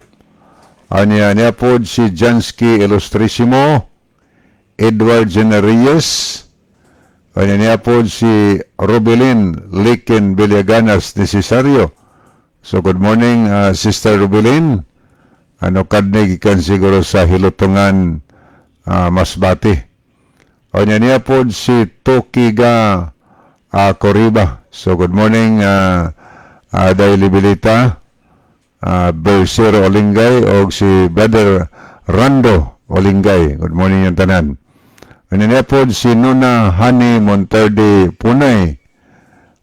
Anya niya pod si Jansky Illustrissimo, Edward Generius. Anya niya pod si Rubilin Liken Villaganas Necesario. So good morning, Sister Rubilin. Ano kadne gikan siguro sa Hilutungan, Masbate. Anya niya pod si Tokiga Coriba. So good morning, Daily Bilita, Bersero Olingay o si Brother Rando Olingay. Good morning yung tanan. Ano niya po si Nuna Hani Monterde Punay.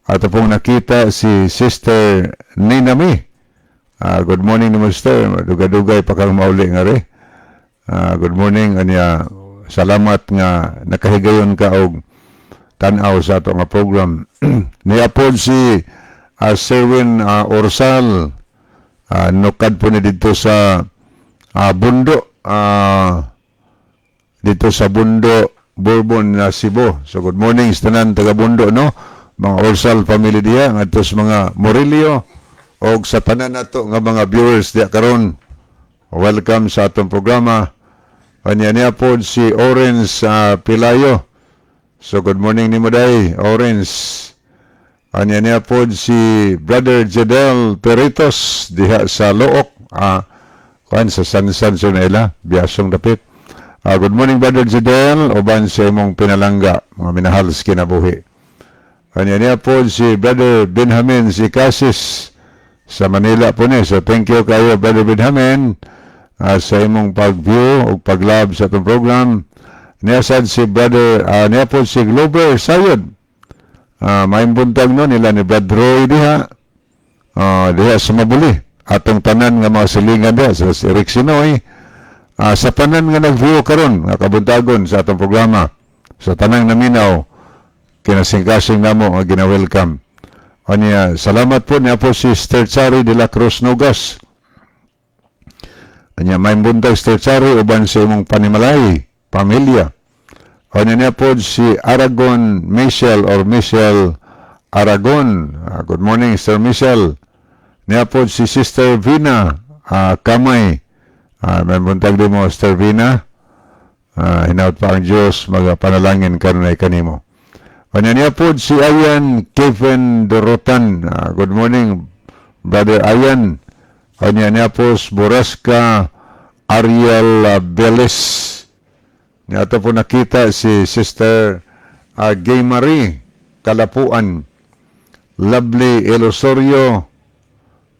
Ato pong nakita si Sister Ninami. Good morning ni Sister. Dugay-dugay pa kang mauli nga re. Good morning anya, salamat nga nakahigayon ka og tan-aw sa ato nga program. Niya po si Sherwin Orsal, nukad po ni dito sa Bundo Bourbon na Cebu. So good morning sa tanan taga Bundo, no? Mga Orsal family diha ngadto sa mga Morillo og sa tanan nato nga mga viewers diha karon. Welcome sa atong programa. Kanya niya po si Orange Pilayo. So good morning nimo day, Orange. Kanya niya po si Brother Jedel Peritos diha sa Looc. Kuan sa San San Sunela, Biasong dapit. Good morning, Brother Jedel, uban sa imong pinalangga, mga minahal sa kinabuhi. Kanya niya po si Brother Benjamin si Casis sa Manila po ni. So thank you kayo, Brother Benjamin, sa imong pag-view o pag-love sa atong program. Niya sad si Brother, niya po si Glover Sayod. Maayong buntag, no, nila ni Brad Roy diha. Diha sa Mabuli. Atong tanan nga mga silingan diha sa si Eric Sinoy. Sa tanan nga nag-view karon nga kabuntagon sa atong programa. Sa tanang naminaw, kinasingkasing namo nga gina-welcome. Anya, salamat po niya po si Sister Chari de la Cruz Nogas. Anya, may buntag, Sister Chari, uban sa imong panimalay, pamilya. Anya niya po si Aragon Michelle or Michelle Aragon. Good morning, Sister Michelle. Niya po si Sister Vina Kamay. May buntag din mo, Sister Vina. Hinaut pa ang Diyos magapanalangin kanunay kanimo. Anya niya po si Ayan Kevin Dorotan. Good morning, Brother Ayan. Anya niya po si Boraska Ariel Beles. Niya po nakita si Sister Gay Marie Kalapuan. Lovely Elosorio.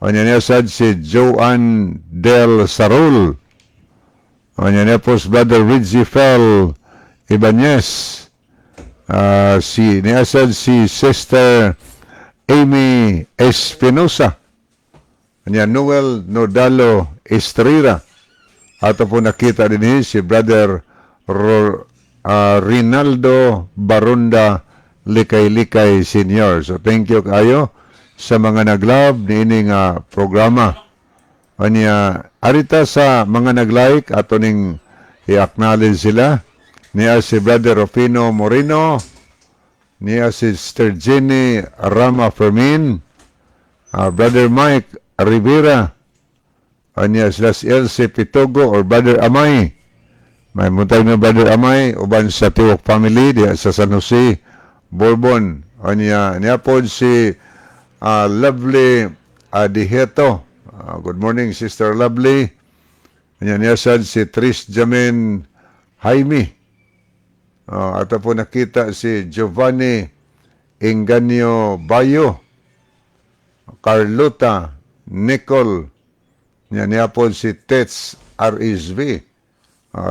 Anya niya sad si Joanne Del Sarol. Anya niya po si Brother Ridgie Fel Ibanez. Si niya sad si Sister Amy Espinosa. Anya Noel Nodalo Estrera. Ato po nakita din si Brother Rinaldo Barunda Likay-Likay Senior. So thank you kayo sa mga nag-love niini nga programa. Anya, arita sa mga nag-like, ato ning i-acknowledge sila. Niya si Brother Rufino Moreno, niya si Sister Jenny Rama Fermin, Brother Mike Rivera, anya sila si Elsie Pitogo or Brother Amay. May buntag na, Brother Amay, uban sa Tiwok family diya sa San Jose, Bourbon. Anya niya po si Lovely Adiheto. Good morning, Sister Lovely. Anya niya sad si Tris Jamin Jaime. Ato po nakita si Giovanni Inganyo Bayo, Carlota Nicole, niya niya po si Tets RSV.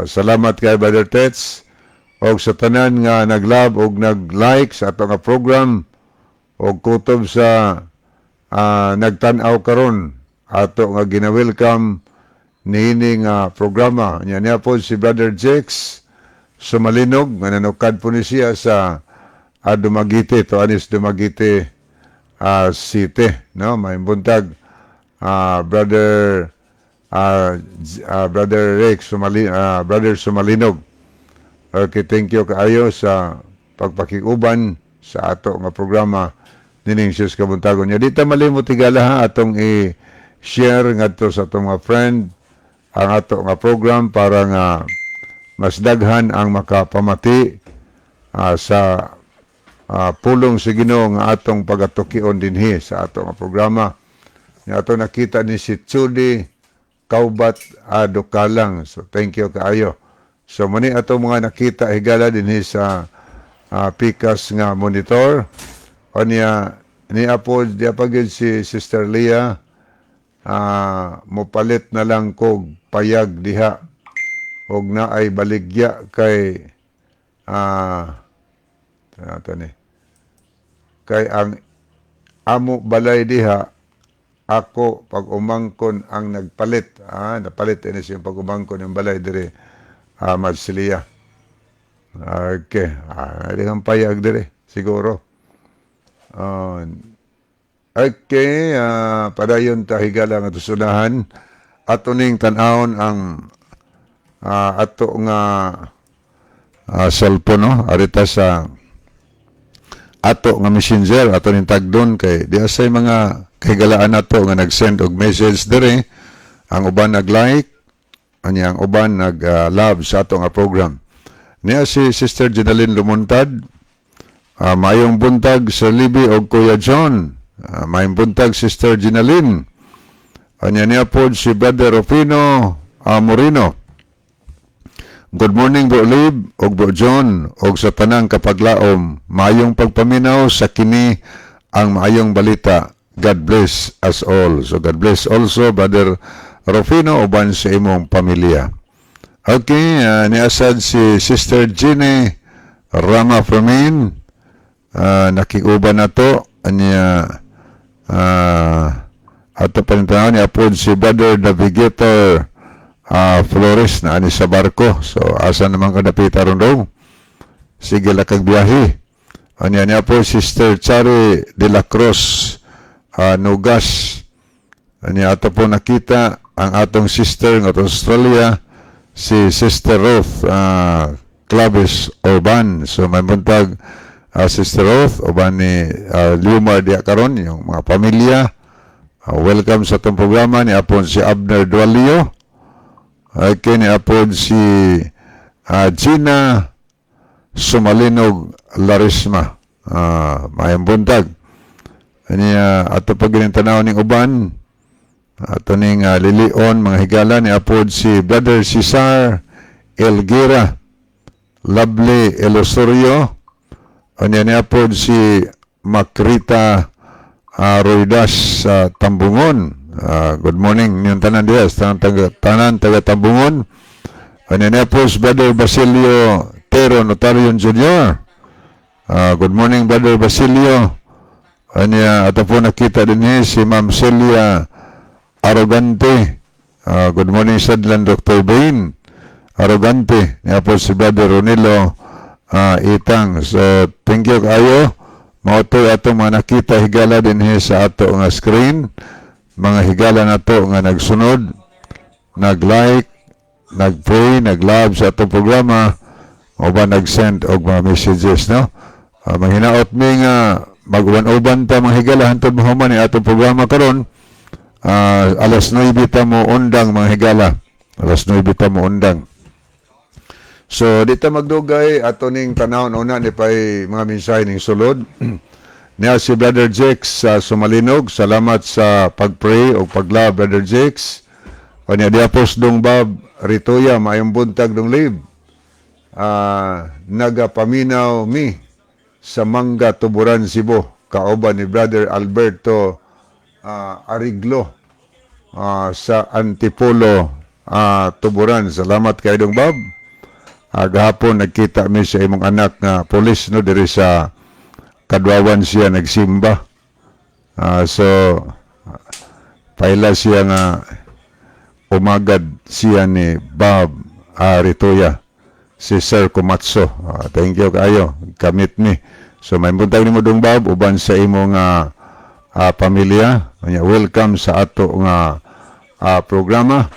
Salamat kay Brother Tets og sa tanan nga nag-love og nag-like sa ato nga program og kutob sa nagtan-aw karon ato nga gina-welcome niini nga programa. Niya niya po si Brother Jex Sumalinog nga nanukad po ni siya sa Dumaguete, to anis Dumaguete City, no? May buntag, Brother Rex Brother Sumalinog. Okay, thank you kaayo sa pagpakikuban sa ato nga programa nining sus kabuntagon niya. Di ta malimot, higala ha, atong i-share ngadto sa atong mga friend ang ato nga program para nga mas daghan ang makapamati sa pulong sa Ginoo nga atong pagatukion dinhi sa ato nga programa. Nga ato nakita ni si Chudi Kaubat Adukalang. So thank you kaayo. So muni ato mga nakita, higala, dinhi sa pikas nga monitor. O niya niya po diya pa gyud si Sister Leah, mopalit na lang kog payag diha og naay baligya kay ato ni kay ang amo balay diha, ako pag umangkon ang nagpalit. Napalit ini siyang pag umangkon yung balay dire, Marsilia. Okay, di kang payag dire siguro. Okay, padayon ta, higala, nga tusunahan ato ning tan-awon ang ato nga cellphone, no, arita sa ato nga Messenger, ato ning tagdon kay di asay mga kahigalaan nato nga nag-send og message dire. Ang uban nag-like, anya ang uban nag-love sa ato nga program. Niya si Sister Jenaline Lumuntad. Maayong buntag sa Libi og Kuya John. Maayong buntag, Sister Jenaline. Anya niya po si Brother Rufino Moreno. Good morning, Bro Lib og Bro John og sa tanang kapaglaom. Maayong pagpaminaw sa kini ang maayong balita. God bless us all. So God bless also, Brother Rufino, uban sa imong pamilya. Okay, niasad si Sister Jenny Rama Fermin. Nakiguban nato anya ato pa ni apod si Brother Navigator Flores na ani sa barko. So asa naman ka dapita ron daw? Sige la kag biyahe. Anya niya po Sister Chari de la Cruz Nugas. Anya ato po nakita ang atong sister nga Australia, si Sister Ruth Claves Orban. So may buntag, Sister Ruth uban ni Lumar diya karon, yung mga pamilya. Welcome sa atong programa ni apon si Abner Dualio. Okay, ni apon si Gina Sumalinog Larisma. Mayong buntag. Aniya ato pag tanaw ning uban ato ning lilion, mga higala, ni apod si Brother Cesar Elguera, Lovely Elosorio. Anya ni apod si Macrita Roidas sa Tambungon. Good morning niyong tanan diya, tanan taga Tambungon. Anya ni apod si Brother Basilio Tero Notarion Jr. Good morning, Brother Basilio. Anya ato po nakita din si Ma'am Celia Arrogante. Good morning sa Dr. Bain Arrogante. Niya po si Brother Ronilo Itang. So, thank you kayo. Mao to atong mga nakita, higala, din sa ato nga screen. Mga higala nato nga nagsunod, nag-like, nag-pray, nag-love sa atong programa, o ba nag-send og mga messages, no? Manghinaot mi nga mag-uban-uban ta, mga higala, hantod mahuman ni atong programa karon. Alas 9 ta mo undang, mga higala. Alas 9 ta mo undang. So, di ta magdugay, ato ning tanawon una ni pay mga mensahe ning sulod. Niya si Brother Jakes sa Sumalinog. Salamat sa pag-pray o pag-love, Brother Jakes. O niya diapos dong Bob Ritoya, maayong buntag, dong live. Nagapaminaw mi sa Mangga, Tuburan, Cebu. Kauban ni Brother Alberto Ariglo sa Antipolo, Tuburan. Salamat kay dong Bob. Gahapon nagkita mi sa imong anak nga pulis, no, diri sa Kadwawan siya nagsimba. So paila siya nga umagad siya ni Bob Ritoya, si Sir Komatso. Thank you kayo. Kamit ni. So may buntag nimo, dong Bob, uban sa imong pamilya. Unya, welcome sa ato nga programa.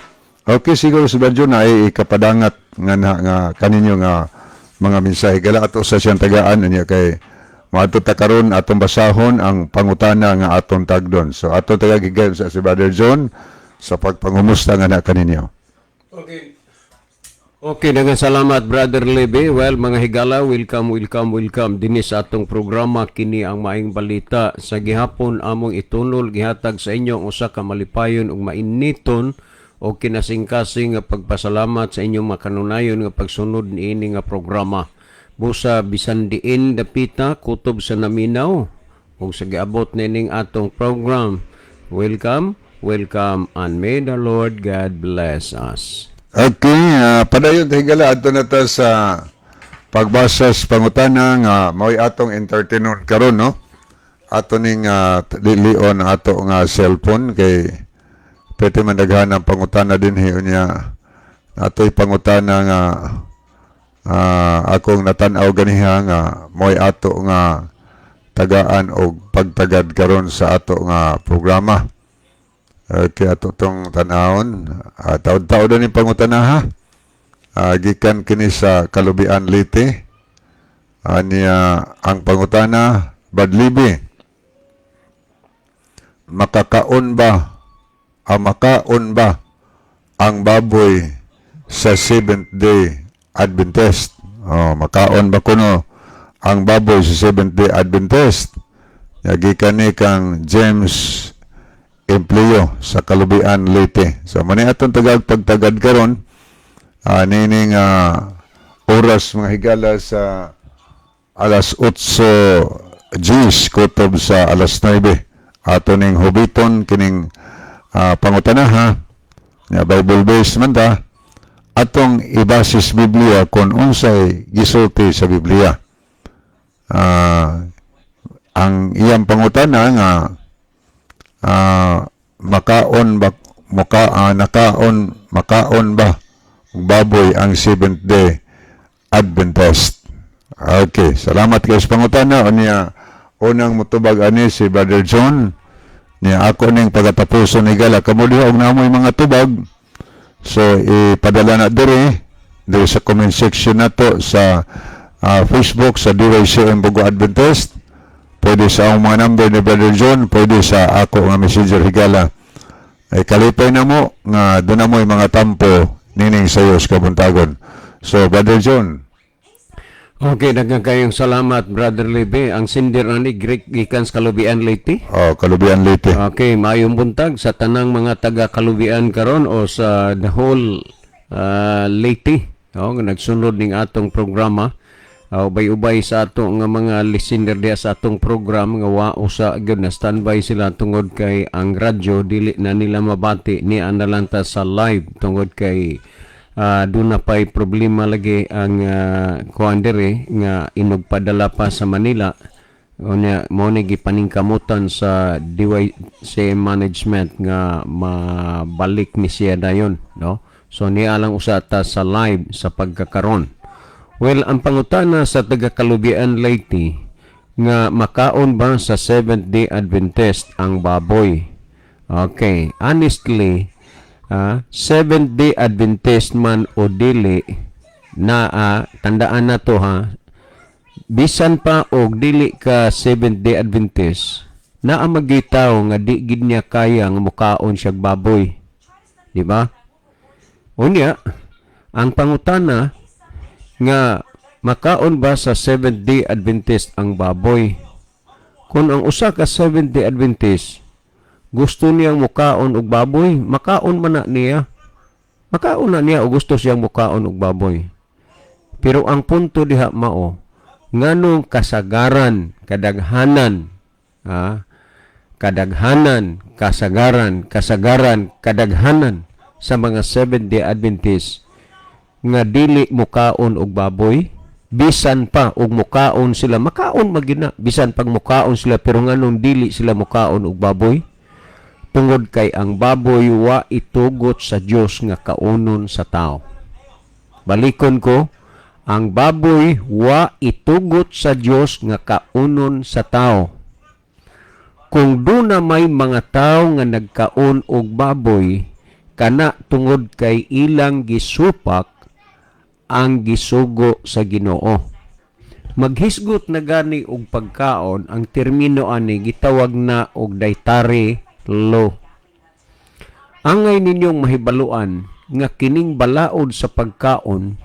Okay, siguro sa Brad na ay ikapadangat nga na, nga kaninyo nga mga mensahe. Gala ato sa siyang tagaan niya kay maadto ta karon atong basahon ang pangutana nga atong tagdon. So ato tagagigan sa si Brother John sa pagpangumusta nga na kaninyo. Okay. Okay, daghang salamat, Brother Lebe. Well, mga higala, welcome, welcome, welcome dinhi sa atong programa, kini ang Maayong Balita. Sa gihapon among itunol gihatag sa inyo ang usa ka malipayon ug mainiton o kinasingkasing nga pagpasalamat sa inyong makanunayon nga pagsunod niini nga programa. Busa bisan diin dapita kutob sa naminaw ug sa giabot nining atong program. Welcome, welcome, and may the Lord God bless us. Okay, padayon, higala, adto na ta sa pagbasa sa pangutana nga mao'y atong entertainon karon, no. Ato ning lilion ato nga cellphone kay pwede man daghan ang pangutana dinhi unya atoy pangutana nga akong natan-aw ganiha nga mo'y ato nga tagaan og pagtagad karon sa ato nga programa. Okay, ato tong tanawon. Taod-taod na ning pangutana ha. Gikan kini sa Kalubian, Leyte. Aniya ang pangutana, Badlibi. Makaon ba ang baboy sa Seventh Day Adventist? Oh, makaon ba kuno ang baboy sa Seventh Day Adventist? Gikan ni kang James Empleo sa Kalubian, Leyte. So, mani atong tagag pagtagad karon nining oras, mga higala, sa alas 8 Gs kutob sa alas 9. Ato ning hubiton kining pangutana ha. Nga Bible based man ta, atong ibasis Biblia kung unsay gisulti sa Biblia. iyang pangutana nga makaon ba muka, nakaon makaon ba og baboy ang Seventh Day Adventist? Okay, salamat kay sa pangutana. Unya, unang mutubag ani si Brother John niya, ako ning pagatapuson, higala. Kamo diha og namoy mga tubag, so ipadala na diri diri sa comment section nato sa Facebook sa DYCM Bogo Adventist. Pwede sa akong mga number ni Brother John, pwede sa ako nga messenger, higala. Ay kalipay na mo nga doon na mo mga tampo nining sayo sa kabuntagon. So, Brother John. Okay, daghang kayong salamat, Brother Lebe. Ang sender ani Greek gikan sa Kalubian, Leyte. Oh, Kalubian, Leyte. Okay, maayong buntag sa tanang mga taga Kalubian karon o sa the whole Leyte. Oh, nga nagsunod ning atong programa. Ubay-ubay sa ato nga mga listener diha sa atong program nga wa usa gyud na standby sila tungod kay ang radyo dili na nila mabati ni analanta sa live tungod kay doon na pa'y problema lagi ang kuan diri nga inugpadala pa sa Manila. Unya mo ni gipaningkamutan sa DYC management nga mabalik ni siya dayon, no? So niya lang usa ta sa live sa pagkakaron. Well, ang pangutana sa taga Kalubian, Leyte, nga makaon ba sa Seventh Day Adventist ang baboy? Okay, honestly, Seventh Day Adventist man o dili na, tandaan na to ha, bisan pa og dili ka Seventh Day Adventist, naa magitaw nga di gid niya kaya nga mukaon siyag baboy, di ba? Unya ang pangutana nga makaon ba sa Seventh Day Adventist ang baboy? Kung ang usa ka Seventh Day Adventist gusto niyang mukaon og baboy, makaon man na niya. Makaon na niya o gusto siyang mukaon og baboy. Pero ang punto diha mao, nganong kasagaran, kadaghanan, kadaghanan, kasagaran, kasagaran, kadaghanan sa mga Seventh Day Adventist nga dili mukaon og baboy? Bisan pa og mukaon sila, makaon magina, bisan pag mukaon sila, pero nganong dili sila mukaon og baboy? Tungod kay ang baboy wa itugot sa Dios nga kaunon sa tao. Balikon ko, ang baboy wa itugot sa Dios nga kaunon sa tao. Kung duna may mga tao nga nagkaon og baboy, kana tungod kay ilang gisupak ang gisugo sa Ginoo. Maghisgot na gani og pagkaon, ang termino ani gitawag na og dietary law. Angay ninyong mahibaluan nga kining balaod sa pagkaon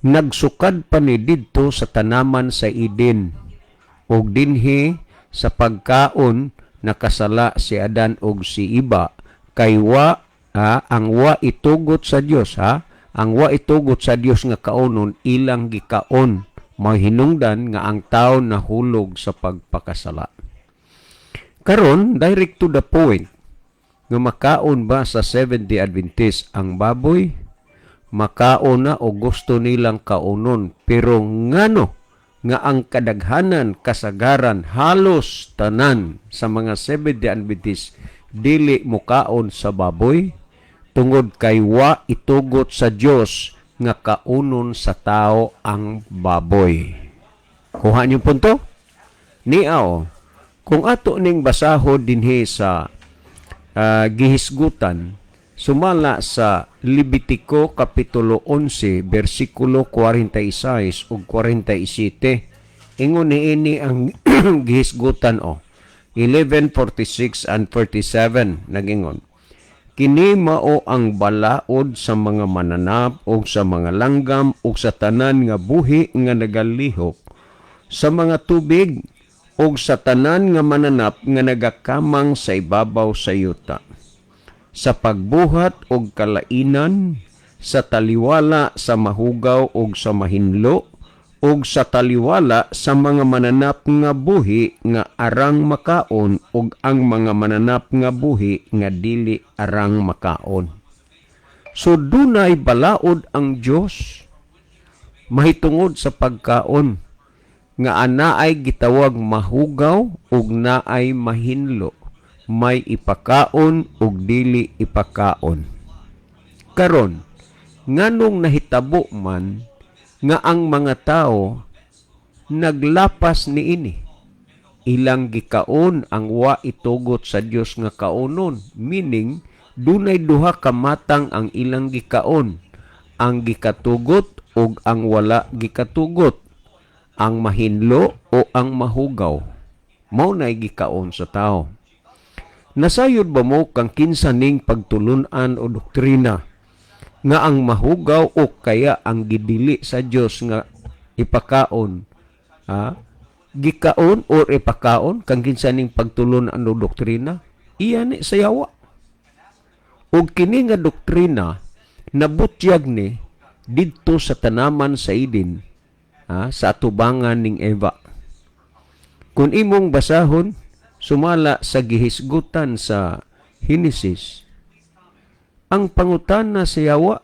nagsukad pa ni didto sa tanaman sa Eden, ug dinhi sa pagkaon nakasala si Adan ug si Iba kay wa ang wa itugot sa Dios, ha, ang wa itugot sa Dios nga kaonon ilang gikaon, mahinungdan nga ang tao nahulog sa pagpakasala. Karon, direct to the point, nga makaon ba sa Seventh Day Adventist ang baboy? Makaon na o gusto nilang kaonon, pero ngano nga ang kadaghanan, kasagaran, halos tanan sa mga Seventh Day Adventist dili mukaon sa baboy? Tungod kay wa itugot sa Dios nga kaunon sa tao ang baboy. Kuha niyo punto? Niaw, kung ato ning basahon dinhi sa gihisgutan sumala sa Levitico kapitulo 11 bersikulo 46 ug 47, ingon niini ang gihisgutan o 11:46 and 47, nagingon, "Kini mao ang balaod sa mga mananap ug sa mga langgam ug sa tanan nga buhi nga nagalihok sa mga tubig ug sa tanan nga mananap nga nagakamang sa ibabaw sa yuta. Sa pagbuhat og kalainan, sa taliwala sa mahugaw ug sa mahinlo, ug sa taliwala sa mga mananap nga buhi nga arang makaon ug ang mga mananap nga buhi nga dili arang makaon." So dunay balaod ang Dios mahitungod sa pagkaon. Nga anaay gitawag mahugaw ug naay mahinlo, may ipakaon ug dili ipakaon. Karon, nganong nahitabo man nga ang mga tao naglapas niini? Ilang gikaon ang wa itugot sa Dios nga kaonon, meaning dunay duha ka matang ang ilang gikaon, ang gikatugot ug ang wala gikatugot, ang mahinlo o ang mahugaw. Mao nay gikaon sa tao. Nasayod ba mo kang kinsa ning pagtulun-an o doktrina nga ang mahugaw o kaya ang gidili sa Dios nga ipakaon, ha, gikaon or ipakaon? Kang kinsa ning pagtulun-an o doktrina? Iya ni sa yawa. Ug kini nga doktrina nabutyag ni didto sa tanaman sa Eden, ha, sa atubangan ning Eva. Kung imong basahon sumala sa gihisgutan sa Genesis, ang pangutana sa yawa,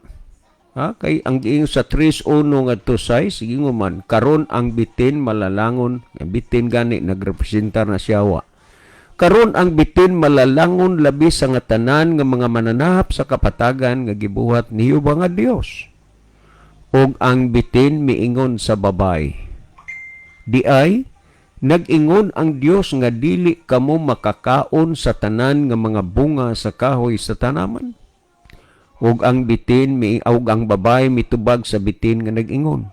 ha, kay ang giingon sa 3:1 ngadto 6, giingon man, "Karon ang bitin malalangon." Ang bitin gani nagrepresentar na siya yawa. "Karon ang bitin malalangon labi sa nga tanan nga mga mananahap sa kapatagan nga gibuhat ni Jehova nga Dios." Ug ang bitin miingon sa babay, "Diay nag-ingon ang Dios nga dili kamo makakaon sa tanan nga mga bunga sa kahoy sa tanaman?" Ug ang bitin mi ug ang babay mitubag sa bitin nga nag-ingon,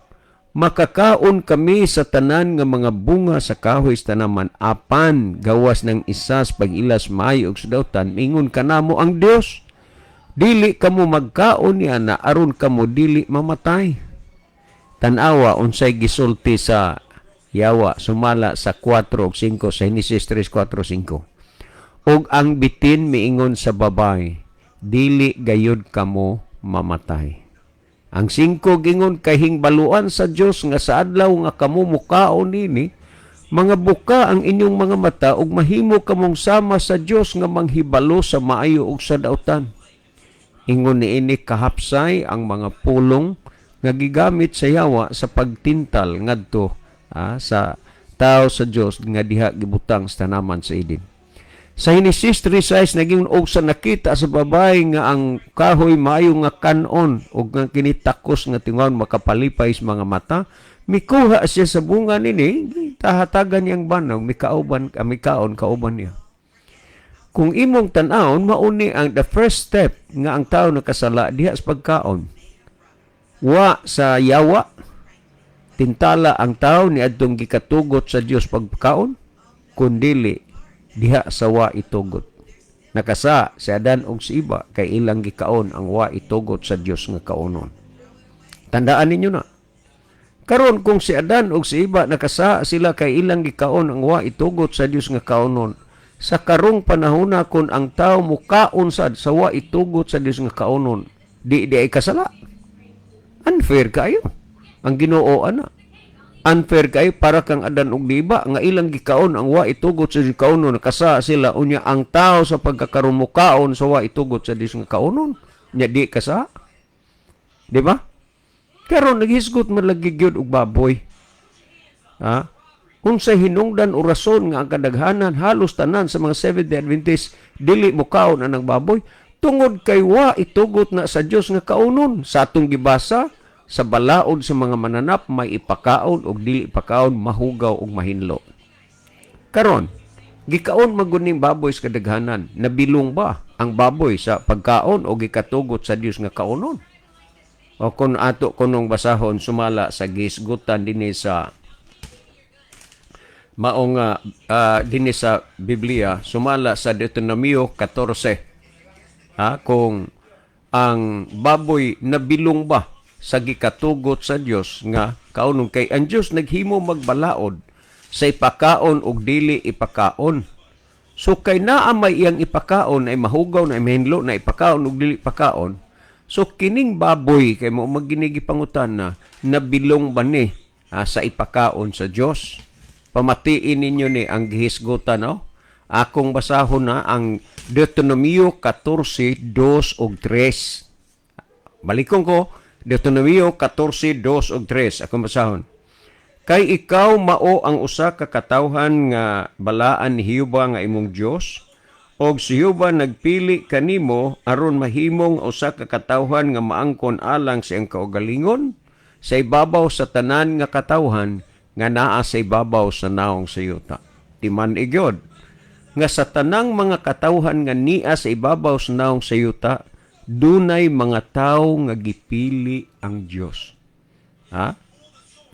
"Makakaon kami sa tanan nga mga bunga sa kahoy sa tanaman, apan gawas ng isa sa pag-ilas maayo ug sa dautan, mingon kanamo ang Dios, dili kamo magkaon niana aron kamo dili mamatay." Tan-awa unsay gisulti sa yawa sumala sa 4 ug 5 sa Genesis 3, 4, 5. Ug ang bitin miingon sa babay, "Dili gayud kamo mamatay." Ang 5 gingon, "Kahingbaluan sa Dios nga sa adlaw nga kamo mukaon nini, mga buka ang inyong mga mata ug mahimo kamong sama sa Dios nga manghibalo sa maayo ug sa dautan." Ingon niini kahapsay ang mga pulong nga gigamit sa yawa sa pagtintal ngadto sa tao sa Dios nga diha gibutang sa tanaman sa Eden. Sa Genesis 3:6 naging, "Og sa nakita sa babae nga ang kahoy maayo nga kanon ug nga kini takos nga tingon makapalipay sa mga mata, mikuha siya sa bunga nini, tahatagan niyang banaw, mikauban mikaon kauban niya." Kung imong tan-awon, mauni ang the first step nga ang tao nakasala diha sa pagkaon. Wa sa yawa tintala ang tao ni adtong gikatugot sa Dios pagkaon, kundili diha sa wa itugot. Nakasa si Adan ug si Eva kay ilang gikaon ang wa itugot sa Dios nga kaonon. Tandaan ninyo na. Karon kung si Adan ug si Eva nakasa sila kay ilang gikaon ang wa itugot sa Dios nga kaonon, sa karong panahona kun ang tao mukaon sad sa wa itugot sa Dios nga kaonon, di di ay kasala? Unfair kayo. Ang Ginoo ana. Unfair kayo para kang Adan ug Eva nga ilang gikaon ang wa itugot sa Dios kaonon, nakasa sila, unya ang tao sa pagkakaron mukaon sa wa itugot sa Dios nga kaonon, nya di kasa. Di ba? Karon naghisgot man lagi gyud og baboy. Ha? Unsay hinungdan o rason nga ang kadaghanan, halos tanan sa mga Seventh-day Adventist dili mukaon anang baboy? Tungod kay wa itugot na sa Dios nga kaunon. Sa atong gibasa sa balaod sa mga mananap, may ipakaon og dili ipakaon, mahugaw og mahinlo. Karon, gikaon maguning baboy sa kadaghanan. Nabilong ba ang baboy sa pagkaon o gikatugot sa Dios nga kaunon? O kung ato kunong basahon sumala sa gisgutan dinhi sa maong dinhi sa Biblia sumala sa Deuteronomio 14, ha, kung ang baboy nabilong ba sa gikatugot sa Dios nga kaunon, kay ang Dios naghimo magbalaod sa ipakaon og dili ipakaon. So kay naa may iyang ipakaon ay mahugaw na mahinlo na ipakaon og dili ipakaon. So kining baboy kay mo maginigi pangutan na nabilong ba ni sa ipakaon sa Dios? Pamatiin ninyo ni ang gihisgutan, no? Akong basahon na ang Deuteronomio 14:2 ug 3. Balikon ko, Deuteronomio 14:2 ug 3. Akong basahon. Kay ikaw mao ang usa ka katawhan nga balaan ni Jehova nga imong Dios, og si Jehova nagpili kanimo aron mahimong usa ka katawhan nga maangkon alang sa iyang kaugalingon sa ibabaw sa tanan nga katawhan nga naa sa ibabaw sa naong sa yuta. Timan-i gyud nga sa tanang mga katawhan nga nia sa ibabaw sa naong sa yuta, dunay mga tawo nga gipili ang Dios. Ha?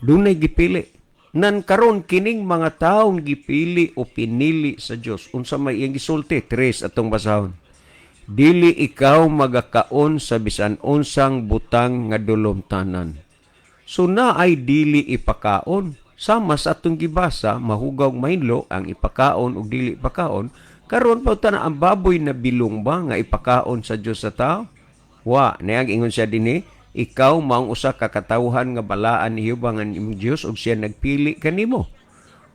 Dunay gipili. Nan karon kining mga taong gipili o pinili sa Dios, unsa may iyang gisulti? Tres atong basahon. Dili ikaw magakaon sa bisan unsang butang nga dulumtanan. So naay dili ipakaon. Sama sa atong gibasa, mahugaw, mahinlo ang ipakaon ug dili ipakaon. Karon pa na ang baboy na bilong ba nga ipakaon sa Dios sa tao? Wa, niyang ingon siya dinhi, ikaw maong usa ka katawhan nga balaan ni Jehova nga imong Dios ug siya nagpili kanimo.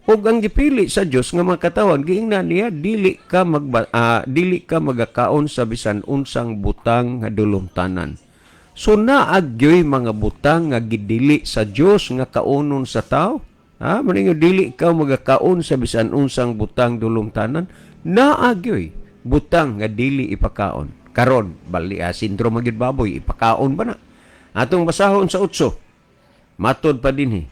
Ug ang gipili sa Dios nga mga katawhan, giingnan niya dili ka magakaon sa bisan unsang butang nga dulumtanan. So naa gyoy mga butang nga gidili sa Dios nga kaunon sa tao. Ha, maningo dili ka magakaon sa bisan unsang butang dulumtanan, naa gyoy butang nga dili ipakaon. Karon, bali sindrom magyud baboy, ipakaon ba na? Atong basahon sa 8. Matod pa dinhi.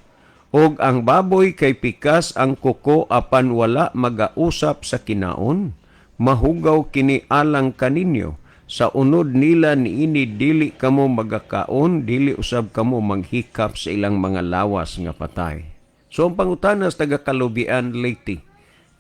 Og ang baboy kay pikas ang kuko apan wala magausap sa kinaon. Mahugaw kini alang kaninyo. Sa unod nila niini dili kamo magakaon, dili usab kamo maghikap sa ilang mga lawas nga patay. So ang pangutana sa taga Kalubian, Leyte,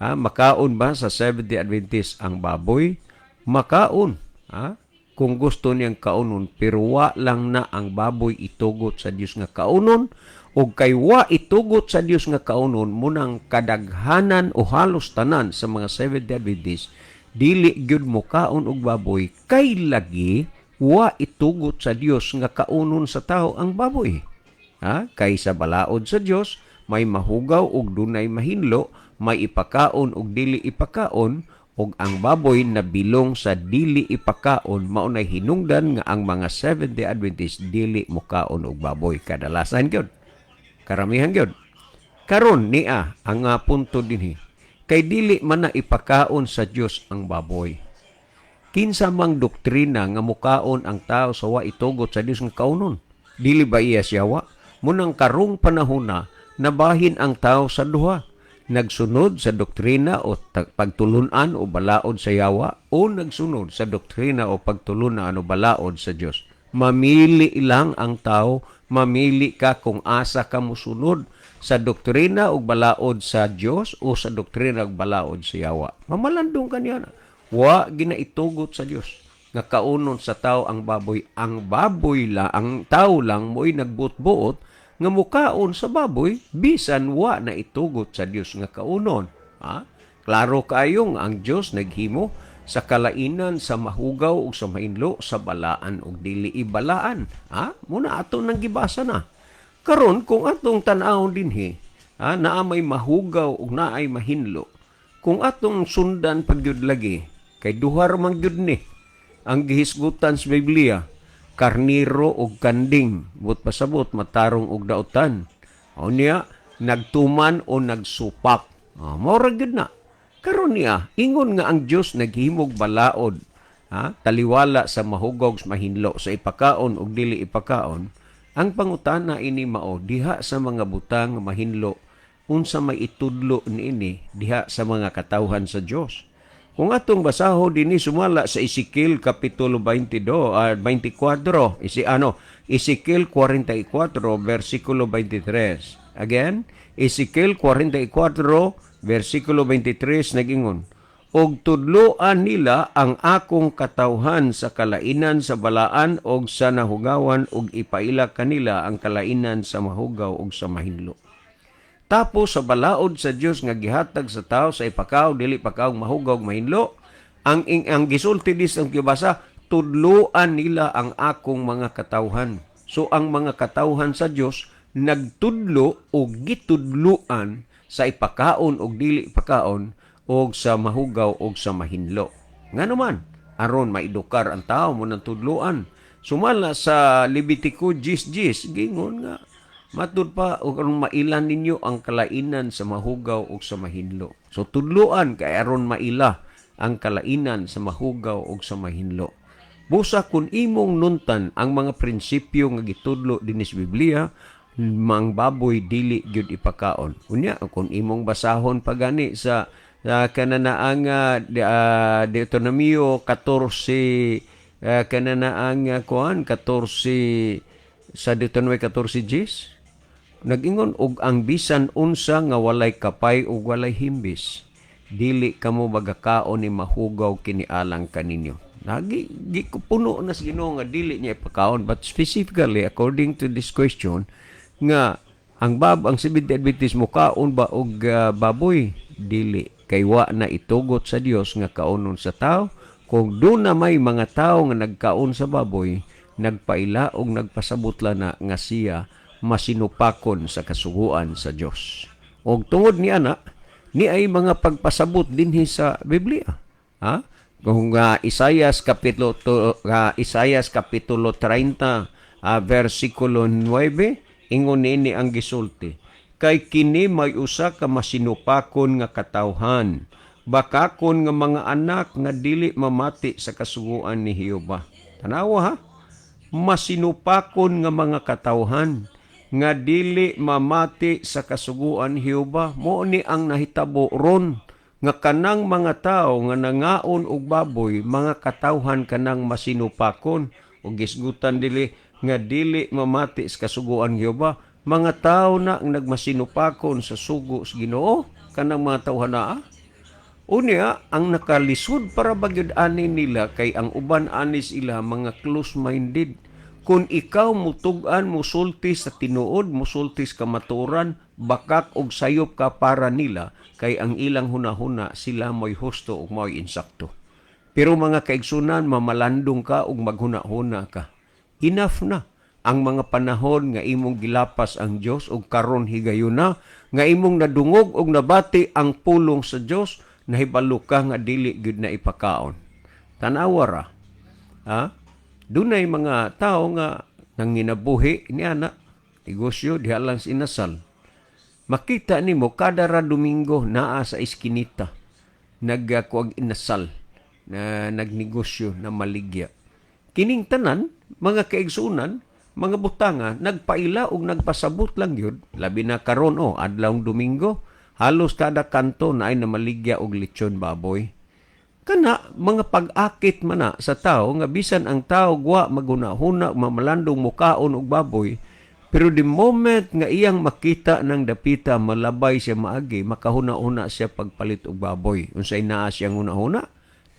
ha, makaon ba sa Seventh-day Adventist ang baboy? Makaon. Ha? Kung gusto niyang kaunon, pero wa lang na ang baboy itugot sa Dios nga kaunon, ug kay wa itugot sa Dios nga kaunon, munang kadaghanan o halos tanan sa mga Seventh-day Adventist dili gyud mo kaon og baboy kay lagi wa itugot sa Dios nga kaunon sa tao ang baboy. Ha? Kay sa balaod sa Dios, may mahugaw ug dunay mahinlo, may ipakaon ug dili ipakaon, ug ang baboy nabilong sa dili ipakaon, mao nay hinungdan nga ang mga Seventh-day Adventist dili mukaon og baboy kadalasan gyud. Karamihan gyud. Karon nia ang nga punto dinhi. Kay dili man na ipakaon sa Dios ang baboy. Kinsa mang doktrina nga mukaon ang tao sa wa itugot sa Dios nga kaunon? Dili ba iya siya wa? Munang karong panahon na nabahin ang tao sa duha. Nagsunod sa doktrina o pagtulunan o balaod sa yawa o nagsunod sa doktrina o pagtulunan o balaod sa Dios. Mamili lang ang tao, mamili ka kung asa ka musunod sa doktrina o balaod sa Dios o sa doktrina o balaod sa yawa. Mamalandong ka niya na. Wa ginaitugot sa Dios nga kaunon sa tao ang baboy. Ang baboy la, ang tao lang mo'y nagbuot-buot nga mukaon sa baboy bisan wa na itugot sa Dios nga kaunon. Ha? Klaro kaayong ang Dios naghimo sa kalainan sa mahugaw ug sa mahinlo, sa balaan ug dili ibalaan. Ha? Muna ato nang gibasa na. Karon kung atong tan-awon dinhi, ha, naa may mahugaw ug naay mahinlo. Kung atong sundan pagyud lagi, kay duha ra man gyud ni ang gihisgutan sa Biblia, karniro ug kanding, but pasabot matarong og dautan. O niya, nagtuman o nagsupak. Ah, mao ra gyud na. Karon niya, ingon nga ang Dios naghimog balaod, ha, taliwala sa mahugaw sa mahinlo, sa ipakaon ug dili ipakaon. Ang pangutana ini mao diha sa mga butang mahinlo, unsa may itudlo niini diha sa mga katawhan sa Dios? Kung atong basaho dinhi sumala sa Ezekiel kapitulo 22, 24, isi ano, Ezekiel 44 versikulo 23. Again, Ezekiel 44 versikulo 23 nagingon, "Og tudloan nila ang akong katawhan sa kalainan sa balaan og sa nahugawan og ipaila kanila ang kalainan sa mahugaw og sa mahinlo." Tapos sa balaod sa Dios nga gihatag sa tao sa ipakaw dili pakaw, mahugaw, mahinlo, ang gisulti dis ang gibasa, tudloan nila ang akong mga katawhan. So ang mga katawhan sa Dios nagtudlo o gitudloan sa ipakaon og dili ipakaon og sa mahugaw og sa mahinlo. Ngano man, aron maedukar ang tao mo ng tudloan. Sumala sa Levitico 10:10, gingon nga Matud pa og aron maila ninyo ang kalainan sa mahugaw ug sa mahinlo. So tudloan kay aron maila ang kalainan sa mahugaw ug sa mahinlo. Busa kung imong nuntan ang mga prinsipyo nga gitudlo dinhi sa Biblia, mang baboy dili gyud ipakaon. Unya kung imong basahon pa gani sa kananaang Deuteronomio 14, kananaang kuan 14, sa Deuteronomio 14 Gs, nag-ingon og ang bisan unsa nga walay kapay ug walay himbis, dili kamo magakaon ni mahugaw kini alang kaninyo. Nagi gi puno na sa Ginoo nga dili niya ipakaon, but specifically according to this question nga ang Seventh Adventist mukaon ba og baboy, dili, kay wa na itugot sa Dios nga kaonon sa tao. Kung doon na may mga tao nga nagkaon sa baboy, nagpaila og nagpasabot na nga siya masinupakon sa kasuguan sa Dios. Og tungod ni ana ni ay mga pagpasabot dinhi sa Biblia, ha? Kung Isayas kapitulo 30, versikulo 9, ingon niini ang gisulti: "Kay kini may usa ka masinupakon nga katawhan, bakakon nga mga anak nga dili mamati sa kasuguan ni Jehova." Tanawa ha, masinupakon nga mga katawhan nga dili mamati sa kasuguan ni Jehova. Mo ni ang nahitabo ron nga kanang mga tao nga nangaon og baboy, mga katawhan kanang masinupakon ug gisgutan dili nga dili mamati sa kasuguan ni Jehova. Mga tao na ang nagmasinupakon sa sugo sa Ginoo, kanang mga tawhan naa. Unya, ang nakalisod para bagyod ani nila kay ang uban anis ila mga close-minded. Kung ikaw mutug-an, musulti sa tinuod, musulti sa kamatuoran, bakak og sayop ka para nila kay ang ilang hunahuna sila mo'y husto ug mo'y insakto. Pero mga kaigsunan, mamalandong ka ug maghuna-huna ka. Enough na ang mga panahon nga imong gilapas ang Dios, ug karon higayon na nga imong nadungog ug nabati ang pulong sa Dios, nahibalo ka nga dili gyud na ipakaon. Tanawa ra. Ha? Dunay mga tao nga nanginabuhi niya na negosyo diha lang sa inasal. Makita nimo kada ra Domingo naa sa iskinita nagkuag inasal na nagnegosyo na maligya. Kining tanan mga kaigsunan, mga butanga nagpaila og nagpasabot lang yun, labi na karon oh, adlawng Domingo, halos kada kanto na ay namaligya og lechon baboy. Kana mga pag-akit man na sa tao nga bisan ang tao gwa maghuna-huna, mamalandong mukaon og baboy, pero the moment nga iyang makita ng dapita malabay siya maagi, makahuna-huna siya pagpalit og baboy. Unsay naa siyang huna-huna?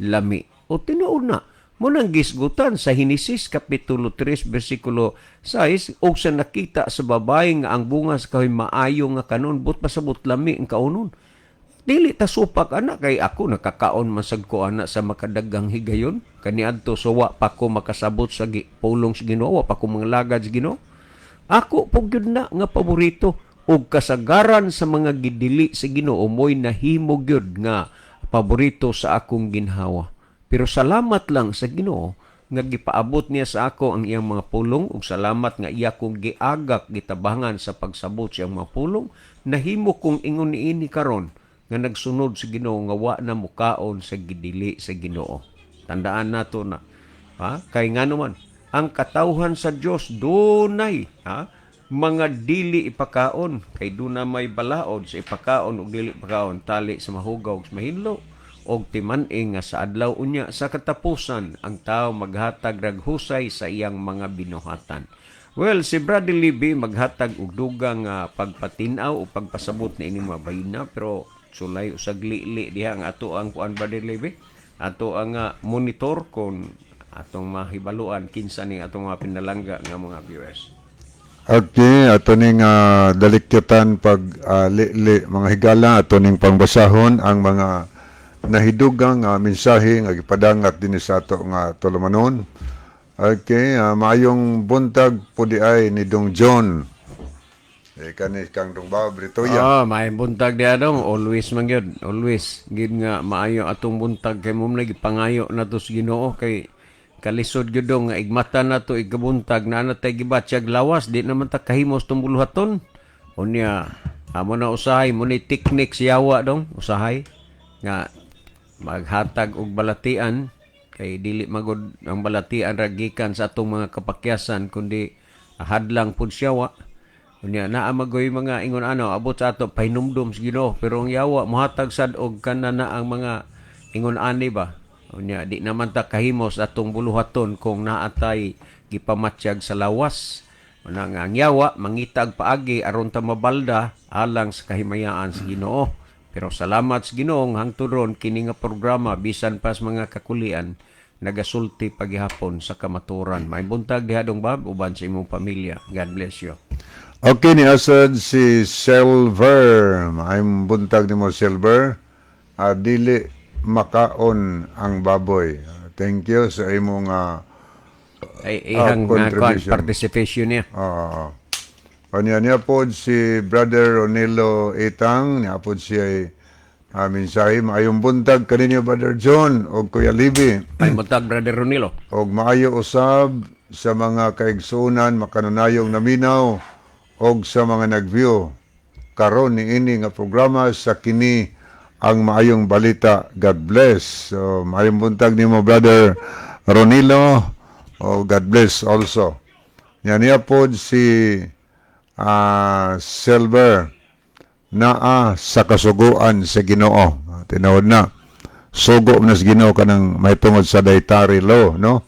Lami. O tinuod na mo nang gisgutan sa Henesis kapitulo 3 bersikulo 6, og sa nakita sa babae nga ang bunga sa kahoy maayo nga kanon, but pasabot lami ang kaunon. Dili ta supak ana kay ako nakakaon man sad ko ana sa makadagang higayon kaniadto, so wa pa ko makasabot sa pulong sa Ginoo, wa pa ko manglagad sa Ginoo. Ako po gyud na nga paborito, ug kasagaran sa mga gidili sa Ginoo mo'y nahimo gyud nga paborito sa akong ginhawa. Pero salamat lang sa Ginoo nga gipaabot niya sa ako ang iyang mga pulong, ug salamat nga iya kong giagak, gitabangan sa pagsabot sa iyang mga pulong, nahimo kong ingon niini karon nga nagsunod sa Ginoo nga wa na mukaon sa gidili sa Ginoo. Tandaan nato na. Ha? Kay ngano man ang katawhan sa Dios dunay, ha, mga dili ipakaon, kay duna may balaod sa ipakaon ug dili ipakaon, tali sa mahugaw ug sa mahinlo, og timan-i nga sa adlaw unya sa katapusan ang tao maghatag rag husay sa iyang mga binuhatan. Well, si Brother Libby maghatag og dugang nga pagpatin-aw o pagpasabot ni ining mga bayina, pero sulay usag lili diha ang ato ang kuan, Brother Libby. Ato ang monitor kon atong mahibaluan kinsa ni atong mga pinalangga nga mga viewers. Okay, ato ning dalikyatan pag li, mga higala, ato ning pangbasahon ang mga nahidugang mensahe nga gipadangat dinhi sa ato nga tulumanon. Okay, maayong buntag po di ay ni Dong John. Eh, kani kang Dong Bob Ritoya. Ah, may buntag diha dong, always man gyud, always gid nga maayo atong buntag kay mo lagi pangayo na to sa Ginoo kay Kalisod gyud dong nga igmata nato igabuntag na natay gibatyag lawas, di naman ta kahimos tong buluhaton. Unya amo na usahay mo ni technique si yawa dong usahay nga maghatag og balatian, kay dili magod ang balatian ra gikan sa atong mga kapakyasan kundi hadlang pud siyawa. Unya naa magoy mga ingon ano abot sa ato pahinumdom sa Ginoo, pero ang yawa mohatag sad og kana na ang mga ingon ani ba. Unya di naman ta kahimos atong buluhaton kung naatay gipamatyag sa lawas. Una nga ang yawa mangitag paagi aron ta mabalda alang sa kahimayaan sa Ginoo. Pero salamat sa Ginoo hangtod ron kini nga programa, bisan pas mga kakulian, nagasulti pagihapon sa kamaturan. May buntag diha dong Bob, uban sa imong pamilya. God bless you. Okay, ni asad si Silver. Maayong buntag nimo, Silver. Dili makaon ang baboy. Thank you sa imong Ay ihang nga kuan, contribution. Participation niya. Oo. Kanya niya po si Brother Ronilo Itang, niya po siya mensahe. Maayong buntag kaninyo, Brother John o Kuya Libby. Ay buntag, Brother Ronilo. Og maayo usab sa mga kaigsuonan makanunayong naminaw og sa mga nag-view karon niini nga programa sa Kini ang Maayong Balita. God bless. So, maayong buntag nimo, Brother Ronilo. Oh, God bless also. Yan niya po si Silver, naa sa kasuguan sa Ginoo. Tinuod na. Sugo na sa Ginoo kanang may tungod sa dietary law, no?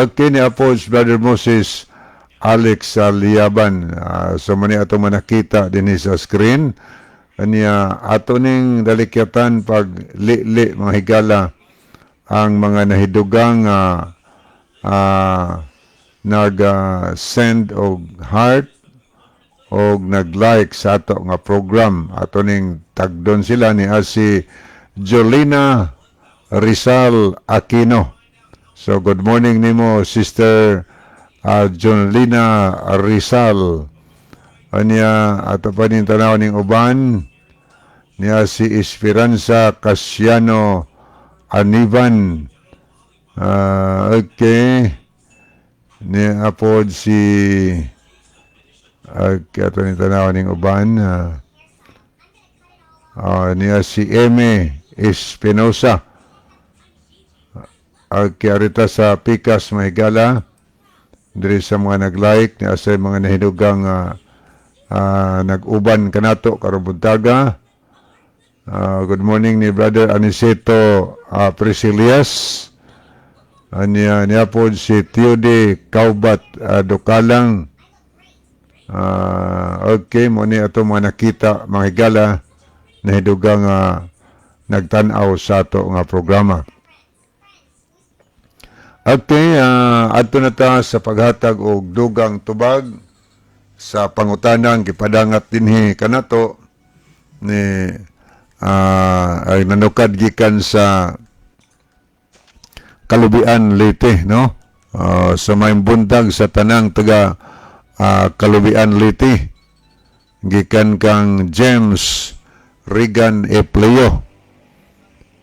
Okay ni po si Brother Moses Alex Liaban. So man ato manakita dinhi sa screen. Kanya ato ning dalikyatan pag li-li, mga higala, ang mga nahidugang nag send og heart og nag-like sa ato nga program. Ato ning tagdon sila ni si Jolina Rizal Aquino. So good morning nimo, Sister Jolina Rizal. Anya ato pa ning tanaw ning uban niya si Esperanza Casiano Anivan. Okay. Niya apod si ato ning tanaw ning uban niya si Eme Espinosa. Okay, arita sa Pikas, mahigala, diri sa mga nag-like niya sa mga nahinugang nag-uban kanato karong buntaga. Good morning ni Brother Aniceto Priscilias. Anya niya po si Teode Kaubat Dukalang. Okay, mo ni ato mga nakita, mga higala, nahidugang nagtan-aw sa ato nga programa. Okay, adto na ta sa paghatag og dugang tubag sa pangutanang gipadangat dinhi kanato ni ay nanukad gikan sa Kalubian, Leyte, no? Sa may buntag sa tanang taga Kalubian, Leyte, gikan kang James Regan Epleo.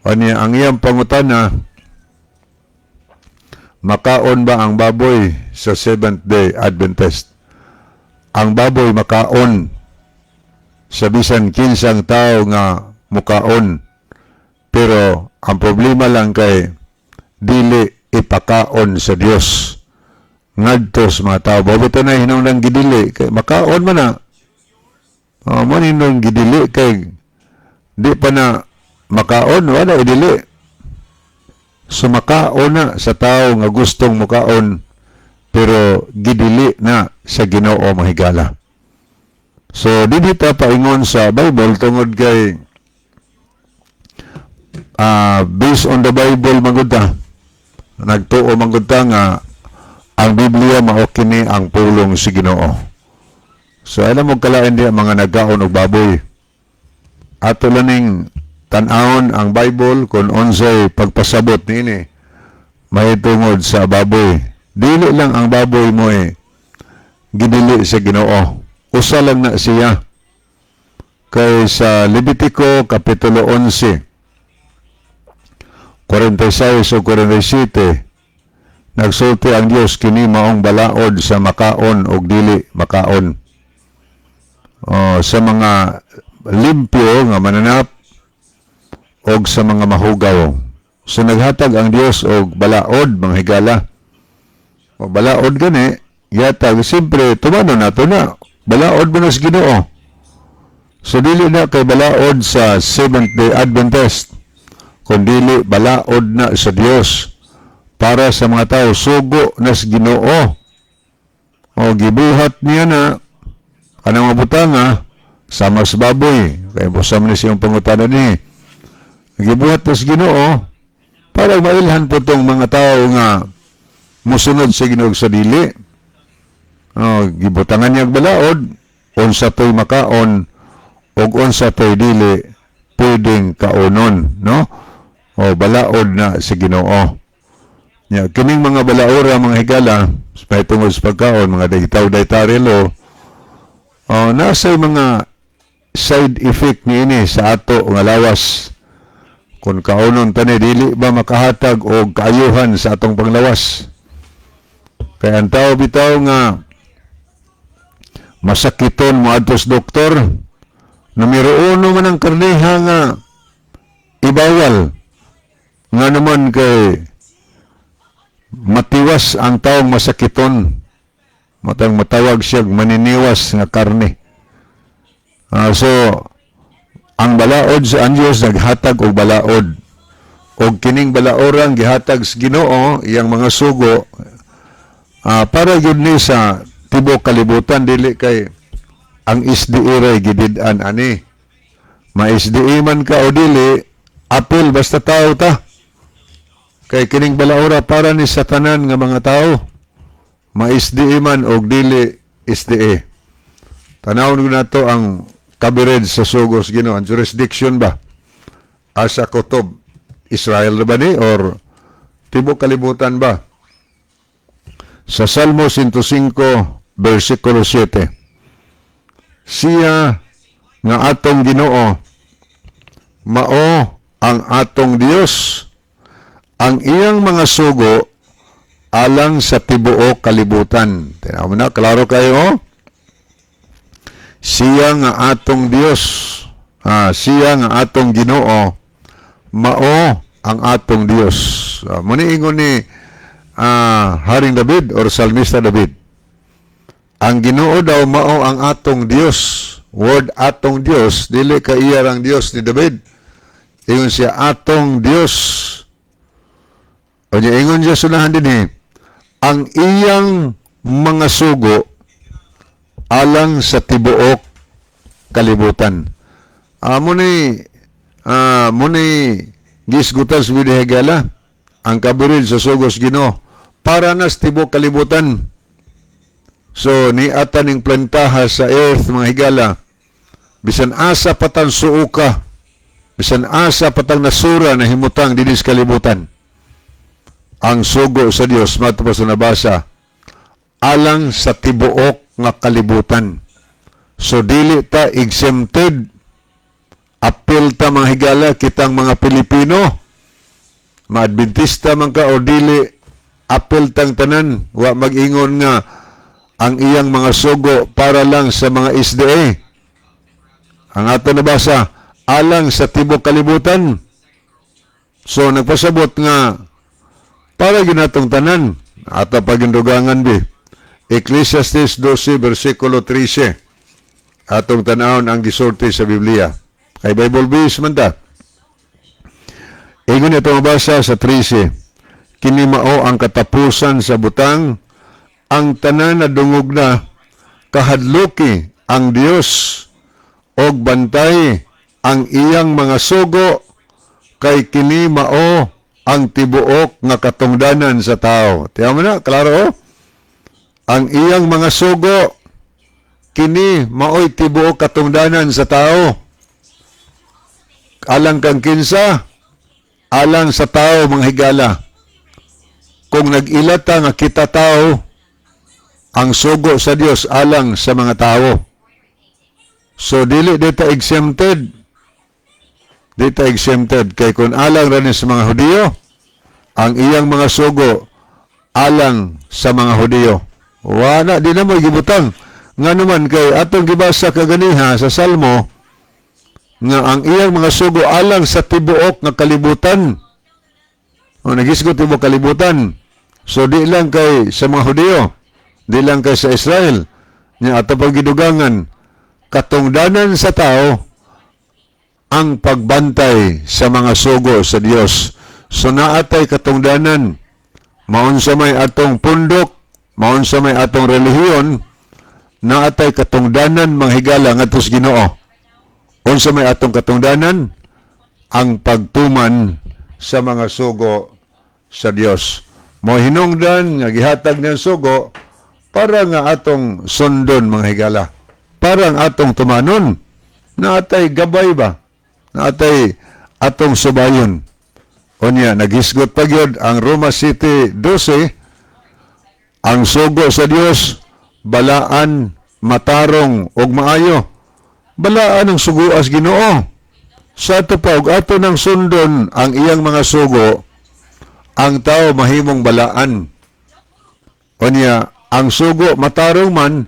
Anya ang iyang pangutana, makaon ba ang baboy sa Seventh Day Adventist? Ang baboy makaon sa bisan kinsang tao nga mukaon. Pero ang problema lang kay dili ipakaon sa Dios ngadto sa mga tao. Babito na hinungdan gidili kay makaon man na. Oh, mo hinungdan gidili kay di pa na makaon, wala idili. So makaon na sa tao nga gustong mukaon, pero gidili na sa Ginoo, mahigala. So dili ta paingon sa Bible tungod kay based on the Bible magud ta. Nagtuo magud ta nga ang Biblia mao kini ang pulong si Ginoo. So alam mo kalain di ang mga nagkaon og baboy. Ato lang ning tan-awon ang Bible kung unsay pagpasabot niini mahitungod sa baboy. Dili lang ang baboy mo eh gidili sa Ginoo. Usa lang na siya. Kay sa Levitico Kapitulo 11, 46 o 47. Nagsulti ang Dios, kini maong balaod sa makaon og dili makaon. O, sa mga limpyo nga mananap og sa mga mahugaw. So naghatag ang Dios og balaod, mga higala. O balaod gani, yatag siyempre tumano nato na. Balaod mo na sa Ginoo. So dili na kay balaod sa Seventh Day Adventist, kundili balaod na sa Dios para sa mga tao, sugo na sa Ginoo. O gibuhat niya na kanang mga butanga sama sa baboy kay busa man ni siyang pangutana ni gibuhat na sa Ginoo para mailhan po tong mga tao nga musunod sa Ginoo sa dili. O, gibutangan niya og balaod unsa to'y makaon ug unsa to'y dili pwedeng kaonon, no? O balaod na sa Ginoo. Nya kining mga balaora, mga higala, tungod sa pagkaon, mga daytaw dietary law, o nasa mga side effect niini sa ato nga lawas. Kung kaonon tani, dili ba makahatag og kaayuhan sa atong panglawas? Kay ang tao bitaw nga masakiton moadto sa doktor, numero uno man ang karneha nga ibawal, nga naman kay matiwas ang taong masakiton, matang matawag siya maniniwas nga karne. So ang balaod sa ang Dios naghatag og balaod, og kining balaorang gihatag sa Ginoo, iyang mga sugo, para gyud ni sa tibuok kalibutan, dili kay ang SDA ray gidid-an ani. Ma-SDA man ka o dili, apil basta tao ta. Kay kining balaora para ni sa tanan nga mga tao, ma-SDA man og dili SDA. Tanawon nato ang coverage sa sugos Ginoo, ang jurisdiction ba? Asa kutob, Israel ba ni or tibuok kalibutan ba? Sa Salmo 105 versikulo 7. Siya nga atong Ginoo mao ang atong Dios, ang iyang mga sugo alang sa tibuok kalibutan. Tinaw mo na, klaro kayo, oh? Siya nga atong Dios, siya nga atong Ginoo, mao ang atong Dios. Muni ingon ni Haring David or Salmista David. Ang Ginoo daw mao ang atong Dios. Word "atong Dios", dili ka iya ang Dios ni David. Ingon siya "atong Dios". O niya ingon siya sunahan din eh, ang iyang mga sugo alang sa tibuok kalibutan. Mo ni gisgutan sa higala ang kaburil sa sugos Ginoo para na sa tibuok kalibutan. So ni ata ning plantaha sa earth, mga higala, bisan asa patang suoka, bisan asa patang nasura na himutang dinis kalibutan. Ang sugo sa Dios mato pa sa nabasa alang sa tibuok nga kalibutan. So dili ta exempted. Apil ta, mga higala, kitang mga Pilipino. Maadventista man ka o dili, apil tang tanan, wa mag-ingon nga ang iyang mga sugo para lang sa mga SDA. Ang ato nabasa, alang sa tibok kalibutan. So nagpasabot nga para ginatong tanan ato pagindugangan bi. Ecclesiastes 12 versikulo 13. Atong tanawon ang gisulti sa Biblia. Kay Bible base man ta. Ingon ito mabasa sa 13. Kini mao ang katapusan sa butang, ang tanan na dungog na, kahadluki ang Dios og bantay ang iyang mga sugo kay kini mao ang tibuok nga katungdanan sa tao. Tiyan mo na, klaro oh. Ang iyang mga sugo, kini maoy tibuok katungdanan sa tao. Alang kang kinsa? Alang sa tao, mga higala. Kung nag-ilata nga kita tao, ang sugo sa Dios alang sa mga tao. So dili dita exempted. Dita exempted kay kung alang ra ni sa mga Hudiyo, ang iyang mga sugo alang sa mga Hudiyo. Wala, di na mo gibutang. Nga naman kay atong gibasa kaganiha sa Salmo nga ang iyang mga sugo alang sa tibuok nga kalibutan. O nagisgot tibuok kalibutan. So di lang kay sa mga Hudiyo, di lang kay sa Israel. Nya ato pag gidugangan katungdanan sa tao ang pagbantay sa mga sugo sa Dios. So naatay katungdanan maunsa may atong pundok, maunsa may atong relihiyon, naatay katungdanan mga higala ngadto sa Ginoo. Unsa may atong katungdanan? Ang pagtuman sa mga sugo sa Dios. Mo hinungdan nga gihatag niyang sugo para nga atong sundon, mga higala. Para ang atong tumanon. Naatay gabay ba? Naatay atong subayon. Unya, naghisgot pa gyud ang Roma 7:12, ang sugo sa Dios balaan, matarong ug maayo. Balaan ang sugoas Ginoo. Sa ato pa ug ato nang sundon ang iyang mga sugo, ang tao mahimong balaan. Unya, ang sugo matarong man,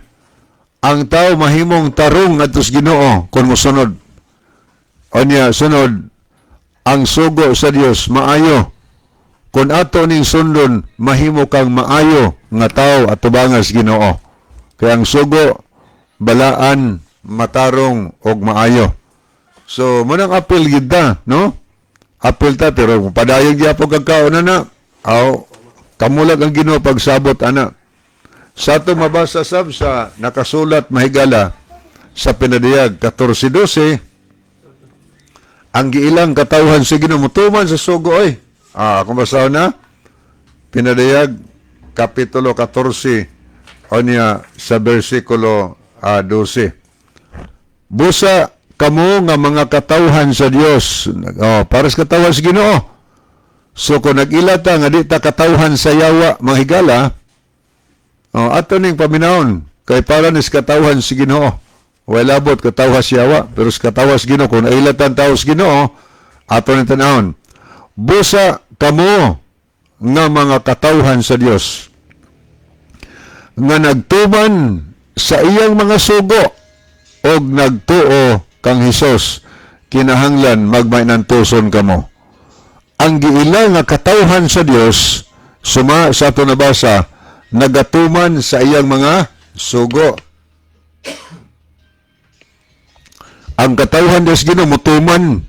ang tao mahimong tarong ngadto sa Ginoo kung mosunod. Unya, sunod, ang sugo sa Dios maayo. Kung ato ning sundon, mahimo kang maayo nga tao at tubangas Ginoo. Kaya ang sugo, balaan, matarong og maayo. So, munang apil gid ta, no? Apil ta pero kung padayon gyapon kag kaon na, aw kamulag ang Ginoo pagsabot ana. Sa ato mabasa sab sa nakasulat, mahigala, sa Pinadiyag 14:12, ang giilang katawhan sa Ginoo mutuman sa sugo oy. Ah, akong basahon na. Pinadiyag kapitulo 14 unya sa bersikulo 12. Busa kamo nga mga katawhan sa Dios. Oh, para sa katawhan sa Ginoo. So kung nag-ila ta nga di ta katawhan sa yawa, mga higala, oh, ato ning paminawon kay para nis katawhan sa Ginoo. Wala labot katawhan sa yawa, pero sa katawhan sa Ginoo, kung naila ta ang tao sa Ginoo, ato ning tanawon. Busa kamo nga mga katawhan sa Dios nga nagtuman sa iyang mga sugo og nagtuo kang Hesus, kinahanglan magmainantuson kamo. Ang giila nga katawhan sa Dios, suma sa ato nabasa, nagatuman sa iyang mga sugo. Ang katawhan Dios Ginoo mutuman,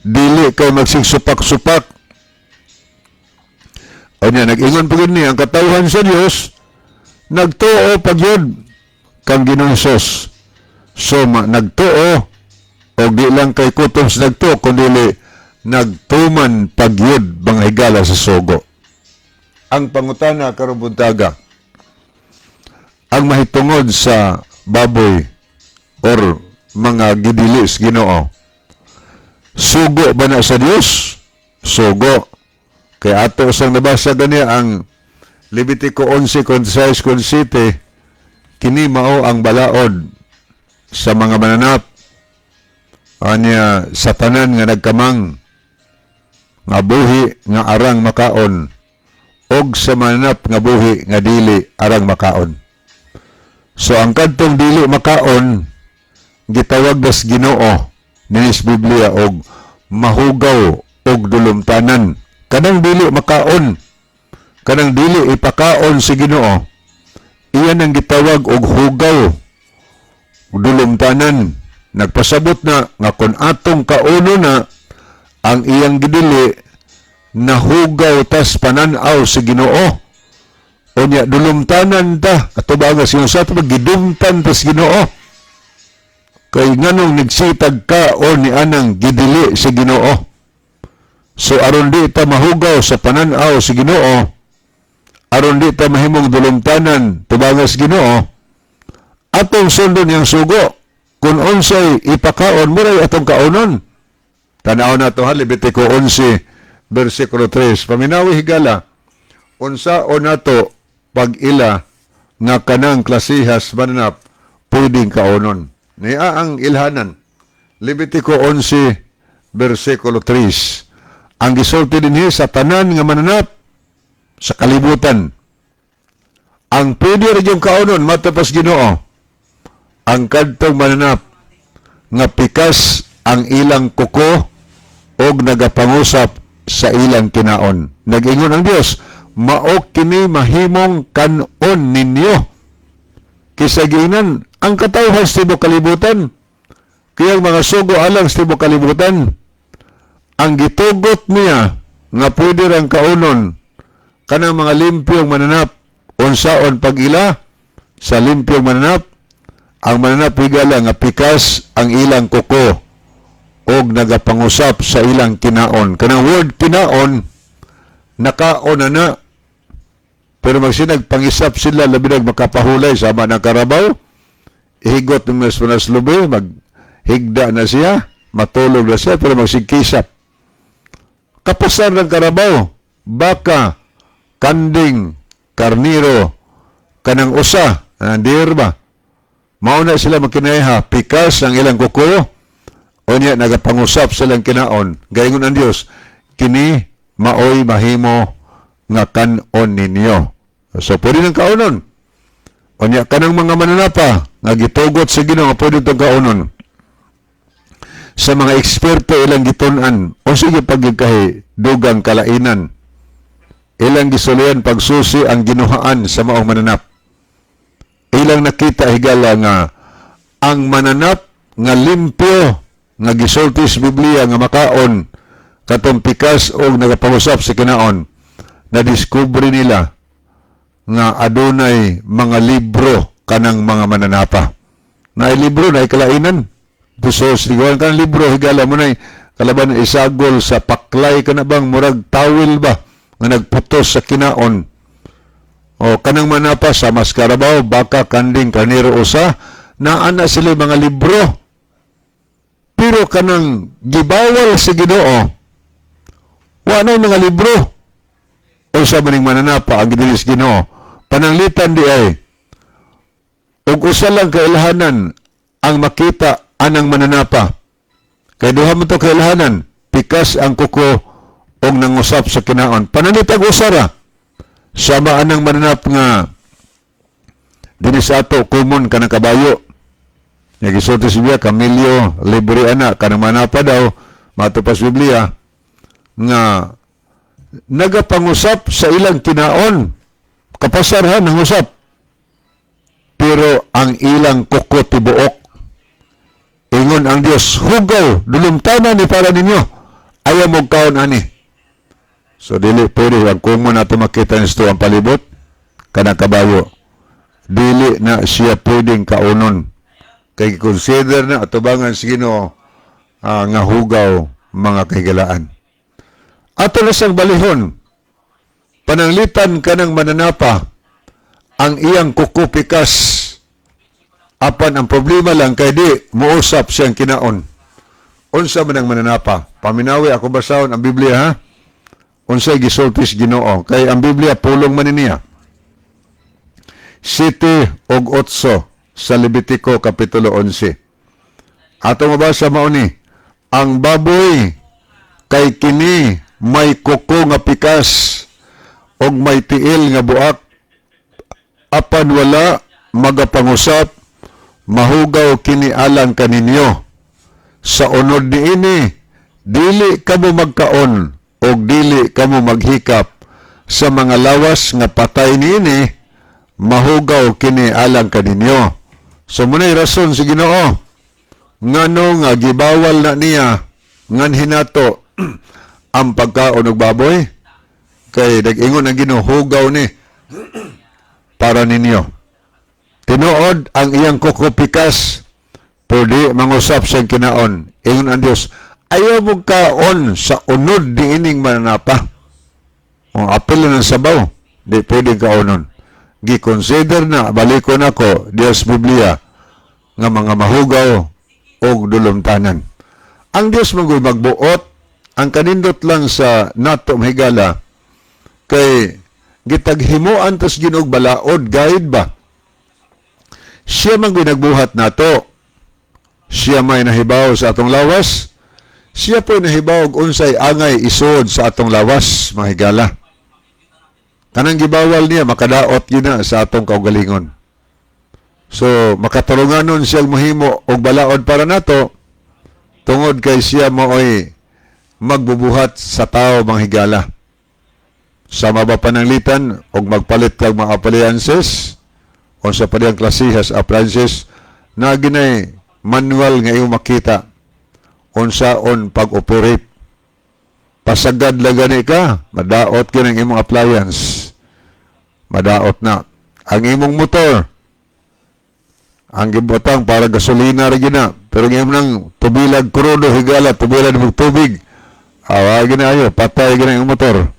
dili kay magsigsupak-supak. Unya nag-ingon pa ni ang katawhan sa Dios nagtuo pagyud kang Ginoong Hesus. So ma, nagtuo o di lang kay kutob sa nagtuo kundi nagtuman pagyud, mga higala, sa sugo. Ang pangutana karong buntaga, ang mahitungod sa baboy or mga gidilis Ginoo, sugo ba na sa Dios? Sugo. Kaya ato sang nabasa gani ang Levitico 11:26 27, kini mao ang balaod sa mga mananap, anya sa tanan nga nagkamang nga buhi nga arang makaon og sa mananap nga buhi nga dili arang makaon. So ang kadtong dili makaon gitawag das Ginoo ninis Biblia og mahugaw og dulumtanan. Kanang dili makaon, kanang dili ipakaon si Ginoo, iyan ang gitawag og hugaw, dulumtanan. Nagpasabot na nga kung atong kauno na ang iyang gidili, nahugaw tas pananaw si Ginoo. Unya dulumtanan ta ato ba nga siya sa ato gidumtan tas Ginoo, kay nganong nagsitag ka o ni anang gidili si Ginoo. So aron di ta mahugaw sa pananaw si Ginoo, aron di ta mahimong dulumtanan tubangas Ginoo, atong sundon niyang sugo. Kung unsay ipakaon muray atong kaonon. Tanaw na to ha, Levitico 11 versikulo 3. Paminawi, higala, unsa o nato pag-ila nga kanang klasihas mananap pwedeng kaonon? Niya ang ilhanan. Levitico 11 versikulo 3. Ang gisulti dinhi sa tanan nga mananap. Sa kalibutan. Ang pwede rin yung kaunon, matapas Ginoo, ang kadtong mananap nga pikas ang ilang kuko og nagapangusap sa ilang kinaon. Nag-ingon ang Dios, "Mao kini mahimong kanon ninyo." Kisa giinan, ang katawhan sa tibuok kalibutan, kaya ang mga sugo alang sa tibuok kalibutan, ang gitugot niya nga pwede rang kaunon kanang mga limpyong mananap. Unsaon pag-ila sa limpyong mananap? Ang mananap, higala, nga pikas ang ilang kuko og nagapangusap sa ilang kinaon. Kanang word "kinaon", nakaon na na. Pero magsinag pangisap sila, labi nag makapahulay sama ng karabaw, ihigot ng mas manaslubi, maghigda na siya, matulog na siya, pero magsigkisap. Kapasar ng karabaw, baka, kanding, karniro, kanang usa, deer ba? Mauna sila magkinaiha, pikas ang ilang kuko, unya nagapangusap silang kinaon. Gaingon ang Dios, "Kini maoy mahimo nga kanon ninyo." So pwede nang kaunon. Unya kanang mga mananapa nga gitugot sa Ginoo nga pwede itong kaunon. Sa mga eksperto, ilang gitun-an o sige pagkahi dugang kalainan. Ilang gisulayan pagsusi ang ginuhaan sa maong mananap. Ilang nakita, higala, nga ang mananap nga limpyo nga gisulti sa Biblia nga makaon, katong pikas og nagapangusap sa kinaon, na discover nila nga adunay mga libro kanang mga mananapa. Na libro na kalainan. So, sigawan kanang libro, higala mo na kalaban isagol sa paklay kana bang murag tawil ba nga nagputos sa kinaon. O kanang manapa sa maskarabaw, baka, kanding, kaniro, usa, naa na sila mga libro. Pero kanang gibawal sa Ginoo, wa na mga libro. Unsa maning mananapa ang gidilis Ginoo? Pananglitan di ay ug usa lang kailhanan ang makita anang mananapa. Kay duha mo to kailhanan, pikas ang kuko og nangusap sa kinaon. Pananglitag usa ra sama anang mananap nga dinhi sa ato common kanang kabayo. Nga gisulti sa Biblia, kamilyo, libre ana, kanang manapa daw, mato pa sa Biblia, nga nagapangusap sa ilang kinaon. Kapasar ha, nangusap. Pero ang ilang kuko tibuok. Ingon ang Dios, "Hugaw, dulumtana ni para ninyo. Ayaw mo kaon ani." So dili pwede ang common nato makita nito ang palibot kanang kabayo. Dili na siya pwedeng kaunon. Kay consider na atubangan sa Ginoo nga hugaw, mga kahigalaan. Ato na siyang balihon. Pananglitan kanang mananapa ang iyang kuko pikas, apan ang problema lang kay di muusap siyang kinaon. Unsa man ang mananapa? Paminawi ako basahon ang Biblia, ha. Unsay gisulti sa Ginoo? Kay ang Biblia pulong man niya. 7 og 8 sa Levitico kapitulo 11. Ato mabasa mao ni: "Ang baboy kay kini may kuko nga pikas og may tiil nga buak, apan wala magapangusap, mahugaw kini alang kaninyo. Sa unod niini dili kamo magkaon og dili kamo maghikap sa mga lawas nga patay niini, mahugaw kini alang kaninyo." So muna'y rason si Ginoo ngano nga gibawal na niya nganhi nato ang pagkaon og baboy, kay nag-ingon ang Ginoo, "Hugaw ni para ninyo." Tinuod ang iyang kuko pikas pero di mangusap sa kinaon. Ingon ang Dios, "Ayaw mo kaon sa unod niining mananapa." O apil na ng sabaw, di pwede kaonon. Gi-consider na, balikon ako, Dios Biblia, nga mga mahugaw og dulumtanan. Ang Dios mangoy magbuot, ang kanindot lang sa nato, mahigala, kay gitaghimuan tas Ginoo balaod, guide ba? Siya man nagbuhat nato. Siya may nahibaw sa atong lawas. Siya po nahibaw og unsay angay isod sa atong lawas, mga higala. Kanang gibawal niya makadaot gina sa atong kaugalingon. So makatarunganon siya mahimo og balaod para nato tungod kay siya maoy magbubuhat sa tao, mga higala. Sa mabapananglitan og magpalit kag mga appliances o sa parehang klasihas appliances na ginay manual nga iyong makita unsaon pag-operate. Pasagad lang gani ka, madaot gyud ang imong appliance, madaot na ang imong motor. Ang gibutang para gasolina ra gina, pero ang imong nang tubilag krudo, higala, tubilag mo tubig, awa gina ayo, patay gina ang motor.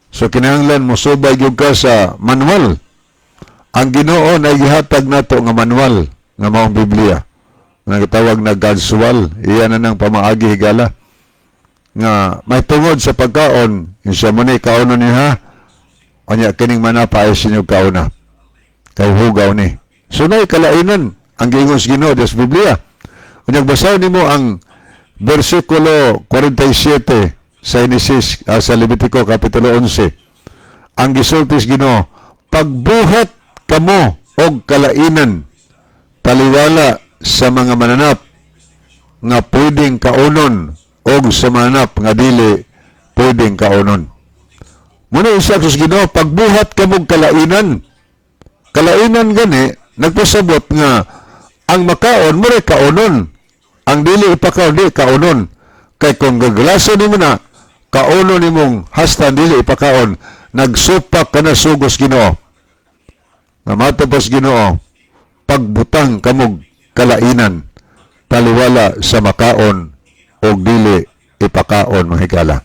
So kinahanglan mo subay gyud ka sa manual. Ang Ginoo na gihatag nato nga manual nga maong Biblia nga gitawag na Godswal. Iya na nang pamaagi, higala, nga may tungod sa pagkaon siya mo ni kaonon niya ha. Unya kining manapa ay sinyo kaona kay hugaw ni. So nay kalainan ang giingon sa Ginoo sa Biblia. Unya basaw nimo ang bersikulo 47 sa Genesis, sa Levitico kapitulo 11. Ang gisulti sa Ginoo, "Pagbuhat kamo og kalainan taliwala sa mga mananap nga pwedeng kaunon og sa mananap nga dili pwedeng kaunon." Muna isa sa Ginoo, pagbuhat kamog kalainan. Kalainan gani nagpasabot nga ang makaon mo kaunon. Ang dili ipakaon di kaunon. Kay kung gaglaso nimo na, kaunon nimong hasta dili ipakaon, nagsupak ka na sugos Ginoo. Nga matapos Ginoo, pagbutang kamog kalainan taliwala sa makaon o dili ipakaon, mga higala.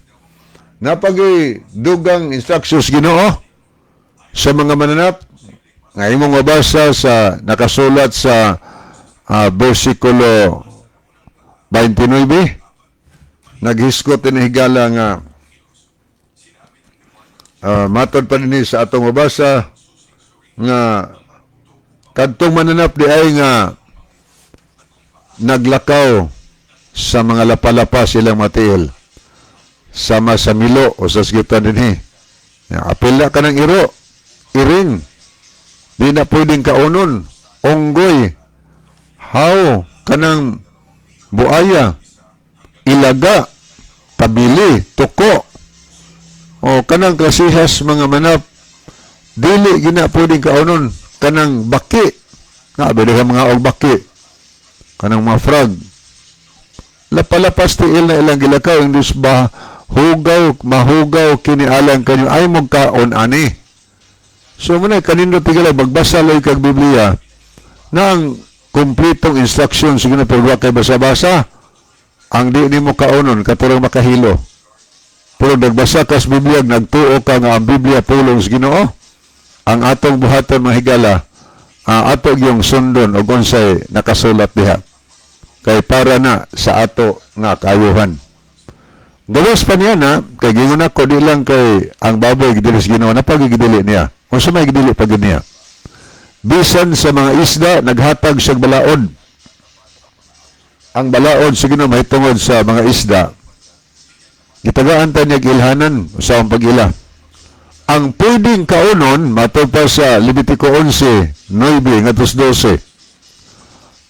Napagi dugang instructions Ginoo sa mga mananap nga imong mabasa sa nakasulat sa versikulo 29. Naghiskot ini, higala, nga matod pa dinhi sa atong mabasa nga kadtong mananap di ay nga naglakaw sa mga lapa-lapa silang matiil sama sa milo o sa sgitan dinhi. Apil na ka ng iro, iring, di na pwedeng kaunon, unggoy, haw, kanang buaya, ilaga, tabili, tuko, o kanang klasihas mga manap, dili gina pwedeng kaunon, kanang baki, nga bili ka mga og baki, kanang mga frog, lapalapas tiil na ilang gilakaw, indus ba hugaw, mahugaw kini alang kanyo ay mo kaon ani. So muna kanindot, tigala, magbasa lang kag Biblia na ang kumpletong instruction. Sige na, pero kay basa-basa ang di nimo kaonon katurang makahilo. Pero nagbasa ka sa Biblia, nagtuo ka nga ang Biblia pulong sa Ginoo. Ang atong buhaton, mga higala, ato yung sundon og unsay nakasulat diha. Kay para na sa ato nga kaayuhan. Gawas pa niya na, kay gingon ako, di lang kay ang baboy gidili sa Ginoo, napagigidili niya. Unsa may gidili pa gid niya? Bisan sa mga isda, naghatag siyang balaod. Ang balaod sa Ginoo mahitungod sa mga isda, gitagaan ta niya ilhanan sa ang pag-ila. Ang pwedeng kaunon, matod pa sa Levitico 11, 9, ngadto 12,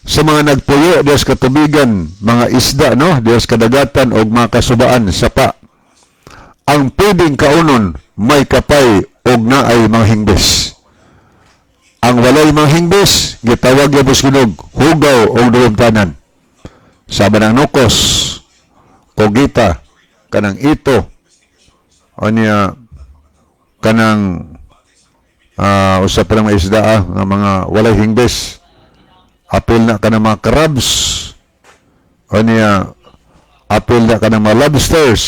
sa mga nagpuyo dias katubigan, mga isda, no, dias kadagatan o mga kasubaan, sapa. Ang pwedeng kaunon, may kapay og naay mga hingbes. Ang walay mga hingbes, gitawag gyapon ginog hugaw og dulumtanan. Sama ng nukos, kogita, kanang ito, o niya, kanang usa pa ng mga isda nga mga walay hingbes. Apil na kanang mga crabs, o niya, apil na kanang mga lobsters,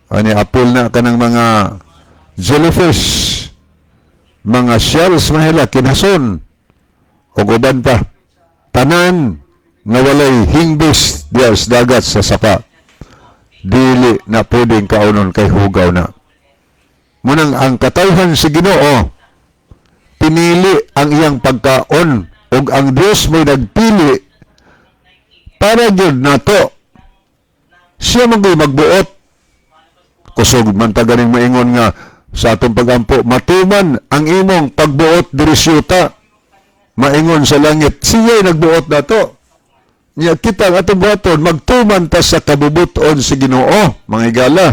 o niya, apil na kanang mga jellyfish, mga shells mahila, kinason, o uban pa. Tanan nga walay hingbis diya sa dagat sa sapa, dili na pwedeng kaunon kay hugaw na. Munang ang katawhan sa Ginoo, pinili ang iyang pagkaon ug ang Dios may nagpili para gyud nato. Siya man gyud magbuot. Kusog man ta ganing maingon nga Sa atong pagampo, matuman ang imong pagbuot diri sa yuta, maingon sa langit. Siya'y nagbuot nato. Nya kita ang atong buhaton, magtuman ta sa kabubuton sa Ginoo, mga higala.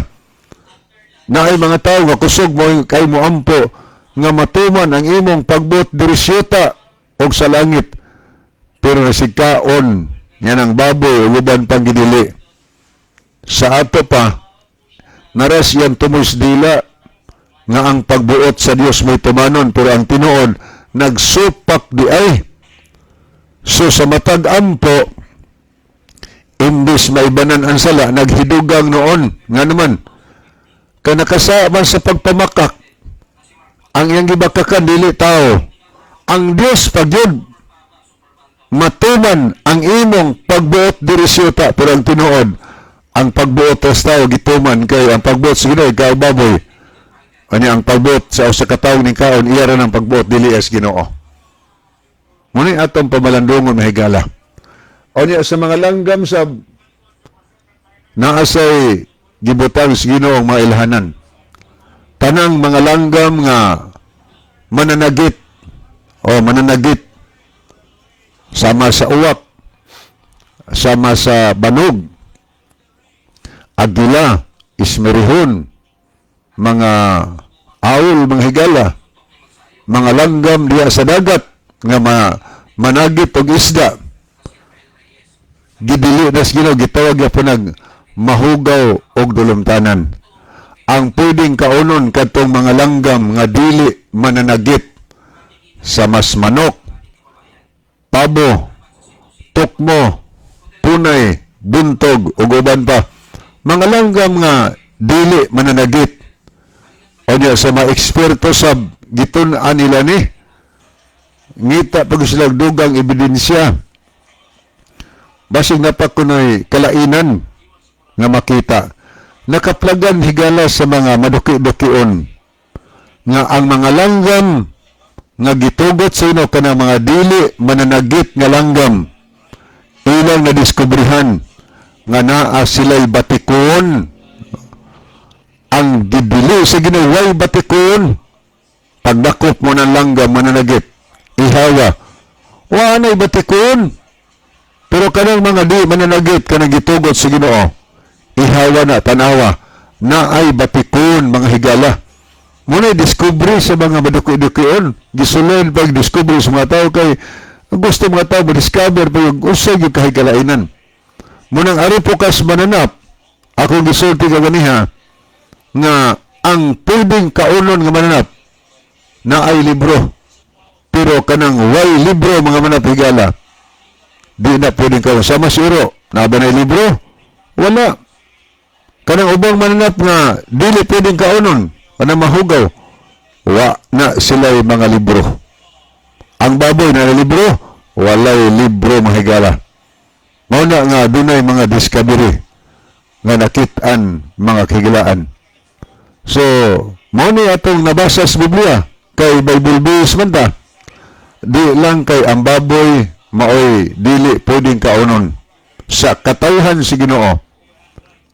Naay mga tao nga kusog mo kay mo ampo nga matuman ang imong pagbuot diri sa yuta og sa langit. Pero nasigkaon niya ng baboy ug uban pang gidili. Sa ato pa, naras yan tumus dila nga ang pagbuot sa Dios may tumanon, pero ang tinuod nagsupak di ay. So sa matag ampo, imbis maibanan ang sala, naghidugang noon. Nga naman kanakasa man sa pagpamakak, ang iyang gibakakan dili tao, ang Dios pag yun. Matuman ang imong pagbuot diri sa yuta, pero ang tinuod, ang pagbuot sa tao gituman, kay ang pagbuot sa Ginoo ikaw baboy. Ani ang pagbuot sa usa ka tawo ning kaon, iya ra ng pagbuot, dili as Ginoo. Muna atong pamalandungon, mahigala. Unya sa mga langgam sa naasay gibutang sa Ginoo ang mga ilhanan. Tanang mga langgam nga mananagit o mananagit, sama sa uwak, sama sa banog, agila, ismerihon, mga awol, mga higala, mga langgam diya sa dagat nga managit og isda, gidili na sa Ginoo, gitawag gyapon nag mahugaw og dulumtanan. Ang pwedeng kaunon kadtong mga langgam nga dili mananagit, sa mas manok, pabo, tukmo, punay, buntog ug uban pa. Mga langgam nga dili mananagit. Unya sa mga eksperto sa gitun-an nila ni ngita pag sila dugang ebidensya, basig napakunoy kalainan nga makita. Nakaplagan, higala, sa mga maduki-dukion nga ang mga langgam nga gitugot sa ino kanang mga dili mananagit nga langgam, ilang nadiskubrihan nga naa sila'y batikon. Ang gidili sa Ginoo, way batikon. Pagdakop mo ng langgam mananagit, ihawa, wa na'y batikon. Pero kanang mga di mananagit, kanang gitugot sa Ginoo, ihawa na, tanawa, na ay batikon, mga higala. Muna discovery sa mga maduki-dukion, gisuloy pag discovery sa mga tao kay gusto mga tao ma-discover pa yung usay yung kahigalainan. Munang ari po kas mananap, akong gisulti kaganiha nga ang pwedeng kaunon nga mananap na ay libro. Pero kanang way libro, mga mananap, higala, di na pwedeng kaunon. Sama siro, na ba na libro? Wala. Kanang ubang mananap nga dili pwedeng kaunon, kanang mahugaw, wa na sila'y mga libro. Ang baboy na libro, walay libro, mahigala. Mao na nga dunay mga discovery nga nakit-an, mga kahigalaan. So, mao ni atong nabasa sa Biblia kay Bible base man ta. Di lang kay ang baboy maoy dili pwedeng kaunon sa katawhan si Ginoo.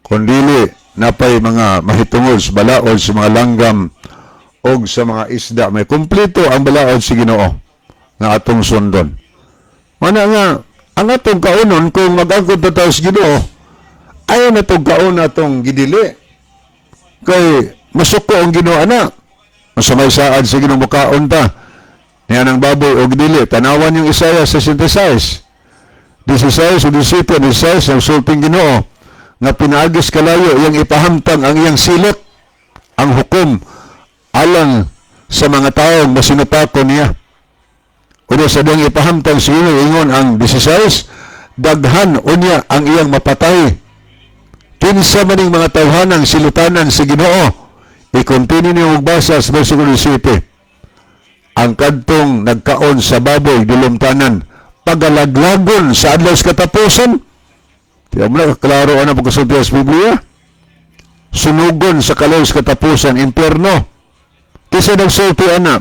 Kun dili napay mga mahitungod sa balaod sa mga langgam og sa mga isda, may kumpleto ang balaod si Ginoo nga atong sundon. Mana nga ang atong kaunon, kung mag-angkod na tayo sa Ginoo, ayaw na itong kaon atong gidili. Kay masuko ang Ginoo ana. Masamay saad sa Ginoo mukaon ta niya ng baboy o gidili. Tanawan yung Isaiah 66. 16 o 17, 16, ang sulting Ginoo nga pinaagis kalayo iyang ipahamtang ang iyang silot, ang hukom alang sa mga taong masinupako niya. Unya sa diyang ipahamtang sa Ginoo, ingon ang 16, daghan unya ang iyang mapatay. Kinsa maning mga tawhanang silutanan sa Ginoo? I-continue niyo magbasa sa versikulo 17. Ang kadtong nagkaon sa baboy dulumtanan, pagalaglagon sa adlaw sa katapusan. Tiyan mo na, klaro ang pagkasulti sa Biblia. Sunugon sa kalaw sa katapusan, impyerno. Kisa nagsulti ana,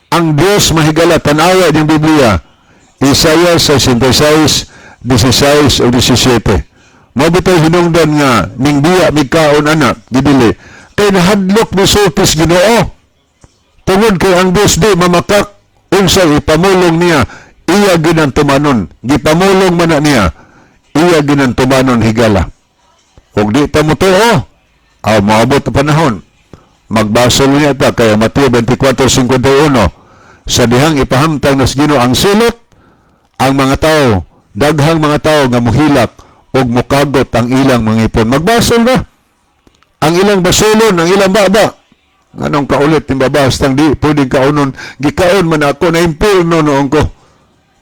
ang Diyos, mahigala, tanawa ng Biblia. Isaiah 66, 16 o 17. Mabitay hinungdan nga, ning biya migkaon ana, gidili. Kay nahadlok misulti sa Ginoo. Tungod kay ang Dios di mamakak, unsay ipamulong niya, iya ginantumanon. Gipamulong man na niya, iya ginantumanon, higala. Kung di ta motuo, aw moabot ang panahon. Magbasol niya ta kaya Mateo 24:51, sa dihang ipahamtang nas Ginoo ang silot, ang mga tao, daghang mga tao nga muhilak ug mukagot ang ilang mga ipon. Magbasol na. Ang ilang basolon, ang ilang baba. Anong kaulit ni baba, bastang di pwedeng kaunon, gikaon man ako na impirno noon ko.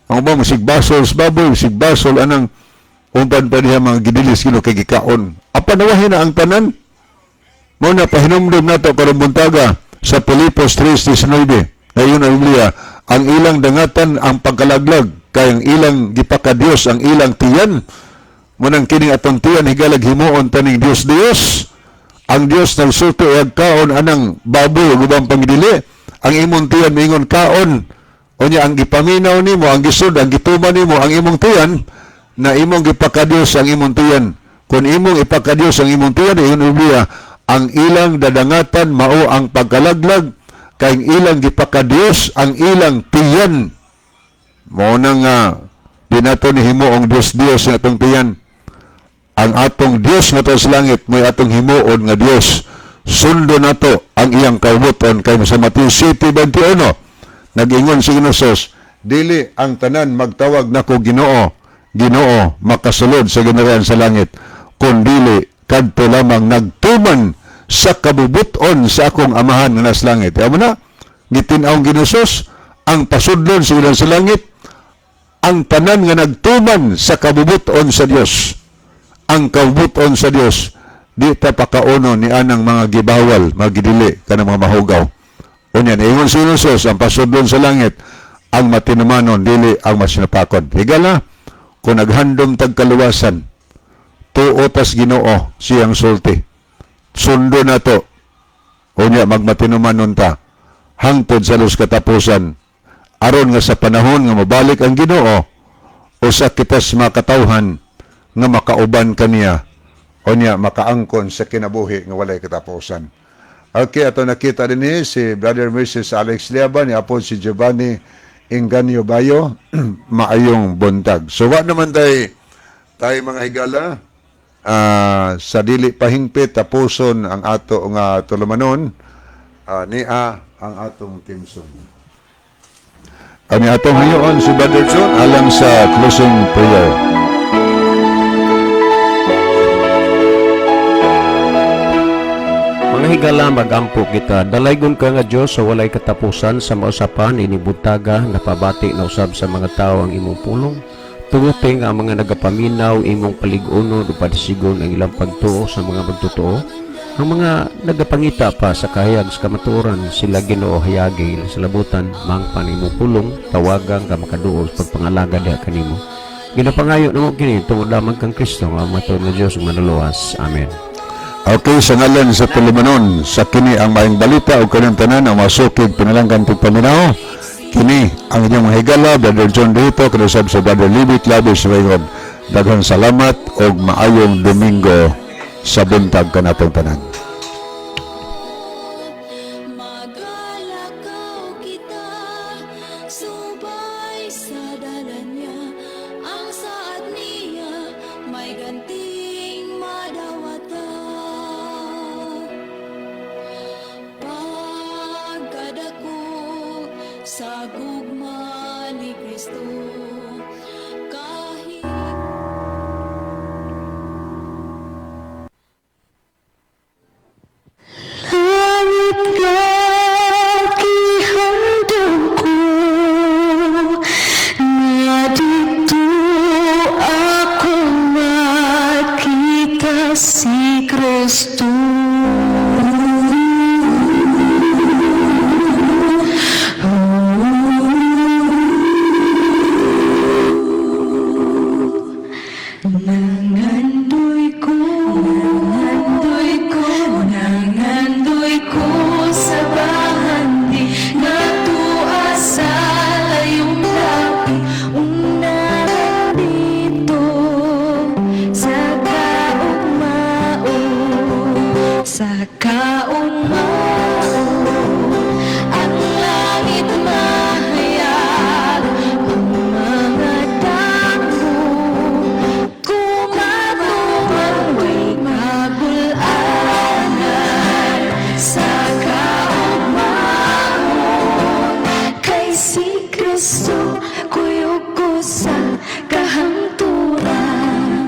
Ang ba, musigbasol sa baboy, musigbasol anang umpan pa niya mga gidilis kino kay gikaon. Apan nawahin na ang tanan. Mao na pahinumdum nato karong buntaga sa Filipos 3:19. Ayon ang Biblia, ang ilang dangatan ang pagkalaglag, kay ang ilang gipakadiyos ang ilang tiyan. Mao nang kining atong tiyan, higalag, himuon taning Dios Dios. Ang Dios nagsulti ag kaon anang baboy ug ubang pangidili. Ang imong tiyan miingon kaon. Unya ang gipaminaw nimo, ang gisud, ang gituman nimo ang imong tiyan na imong gipakadiyos ang imong tiyan. Kung imong ipakadiyos ang imong tiyan, ingon ang Biblia, ang ilang dadangatan mao ang pagkalaglag kay ang ilang gipakadiyos ang ilang tiyan. Mao na nga di nato ni himuong Dios Dios nga atong tiyan. Ang atong Dios nga sa langit may atong himuon nga Dios. Sundo nato ang iyang kaubuton kay sa Mateo 7:21 nag-ingon si Ginoo, "Dili ang tanan magtawag nako Ginoo, Ginoo makasulod sa gingharian sa langit, kundili kadto lamang nagtuman sa kabubuton sa akong Amahan nga nasa langit." Amo na gitin-aw Ginoo ang pasudlon sa gingharian sa langit, ang tanan nga nagtuman sa kabubuton sa Dios. Ang kabubuton sa Dios, di ta pakauno ni anang mga gibawal, mga gidili kanang mga mahugaw. Unya niingon si Jesus, ang pasudlon sa langit ang matinumanon, dili ang masinapakon. Higala, kung naghandom tag kaluwasan, tuo tas Ginoo siyang sulti. Sundo na to. Unya magmatinumanon ta hangtod sa los katapusan, aron nga sa panahon nga mabalik ang Ginoo, usa kita sa mga katawhan nga makauban kaniya, unya makaangkon sa kinabuhi nga walay katapusan. Okay, ato nakita din ni si Brother Mrs. Alex Liaban, apod si Giovanni Inganyo Bayo, maayong buntag. So wa naman tay mga higala, sa dili pahingpit tapuson ang ato nga tulumanon, nia ang atong theme song. Kami atong hayoon si Brother John alang sa closing prayer. Mga higala, magampo kita. Dalaygon ka nga Diyos sa walay katapusan, sa mausapan ini buntaga napabati na usab sa mga tao ang imong pulong. Tunguting ang mga nagapaminaw imong palig-unon ug padisigon ang ilang pagtuo sa mga magtotoo. Ang mga nagapangita pa sa kahayag sa kamatuoran, sila, Ginoo, hayagi ilang salabutan, mangpan imong pulong, tawagang ka makaduol sa pagpangalaga diha kanimo. Ginapangayo namo kini tungod lamang kang Kristo nga matuod nga Dios ug manluluwas. Amen. Okay, sa ngalan sa tulumanon, sa kini ang maayong balita o kanang tanan ang masukig pinalanggan paminaw. Kini ang inyong mga higala, Brother John Dito, kanusab sa Brother Libby Clavis Raymond. Daghang salamat og maayong Domingo sa buntag kanatong tanan. Magalakaw kita subay sa dalan niya. Ang saad niya may ganting madawatan. Pagkadako sa gugma ni Kristo kahit Langit nga gihandom ko nga didto ako makita si Kristo. Nangandoy ko, nangandoy ko, nangandoy ko sa bahandi nga tua sa layong dapit, unahan dito sa kaugmao sa Sa kaugmaon, ang langit mahayag, ang mga damo kumatuman way kagul-anan. Sa kaugmaon, kay si Kristo kuyog ko sa kahangturan.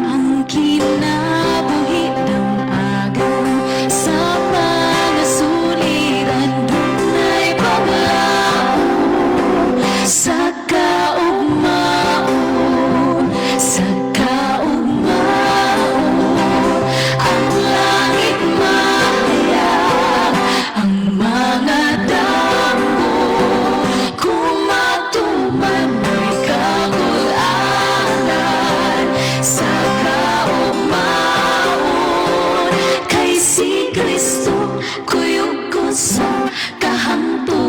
Ang kinabuhi dam-agan sa mga suliran, dunay paglaom sa kaugmaon. Sa kaugmaon, ang langit mahayag, ang mga damo kumatuman may kagul-anan. Sa kaugmaon, kay si Kristo kuyog ko sa kahangturan.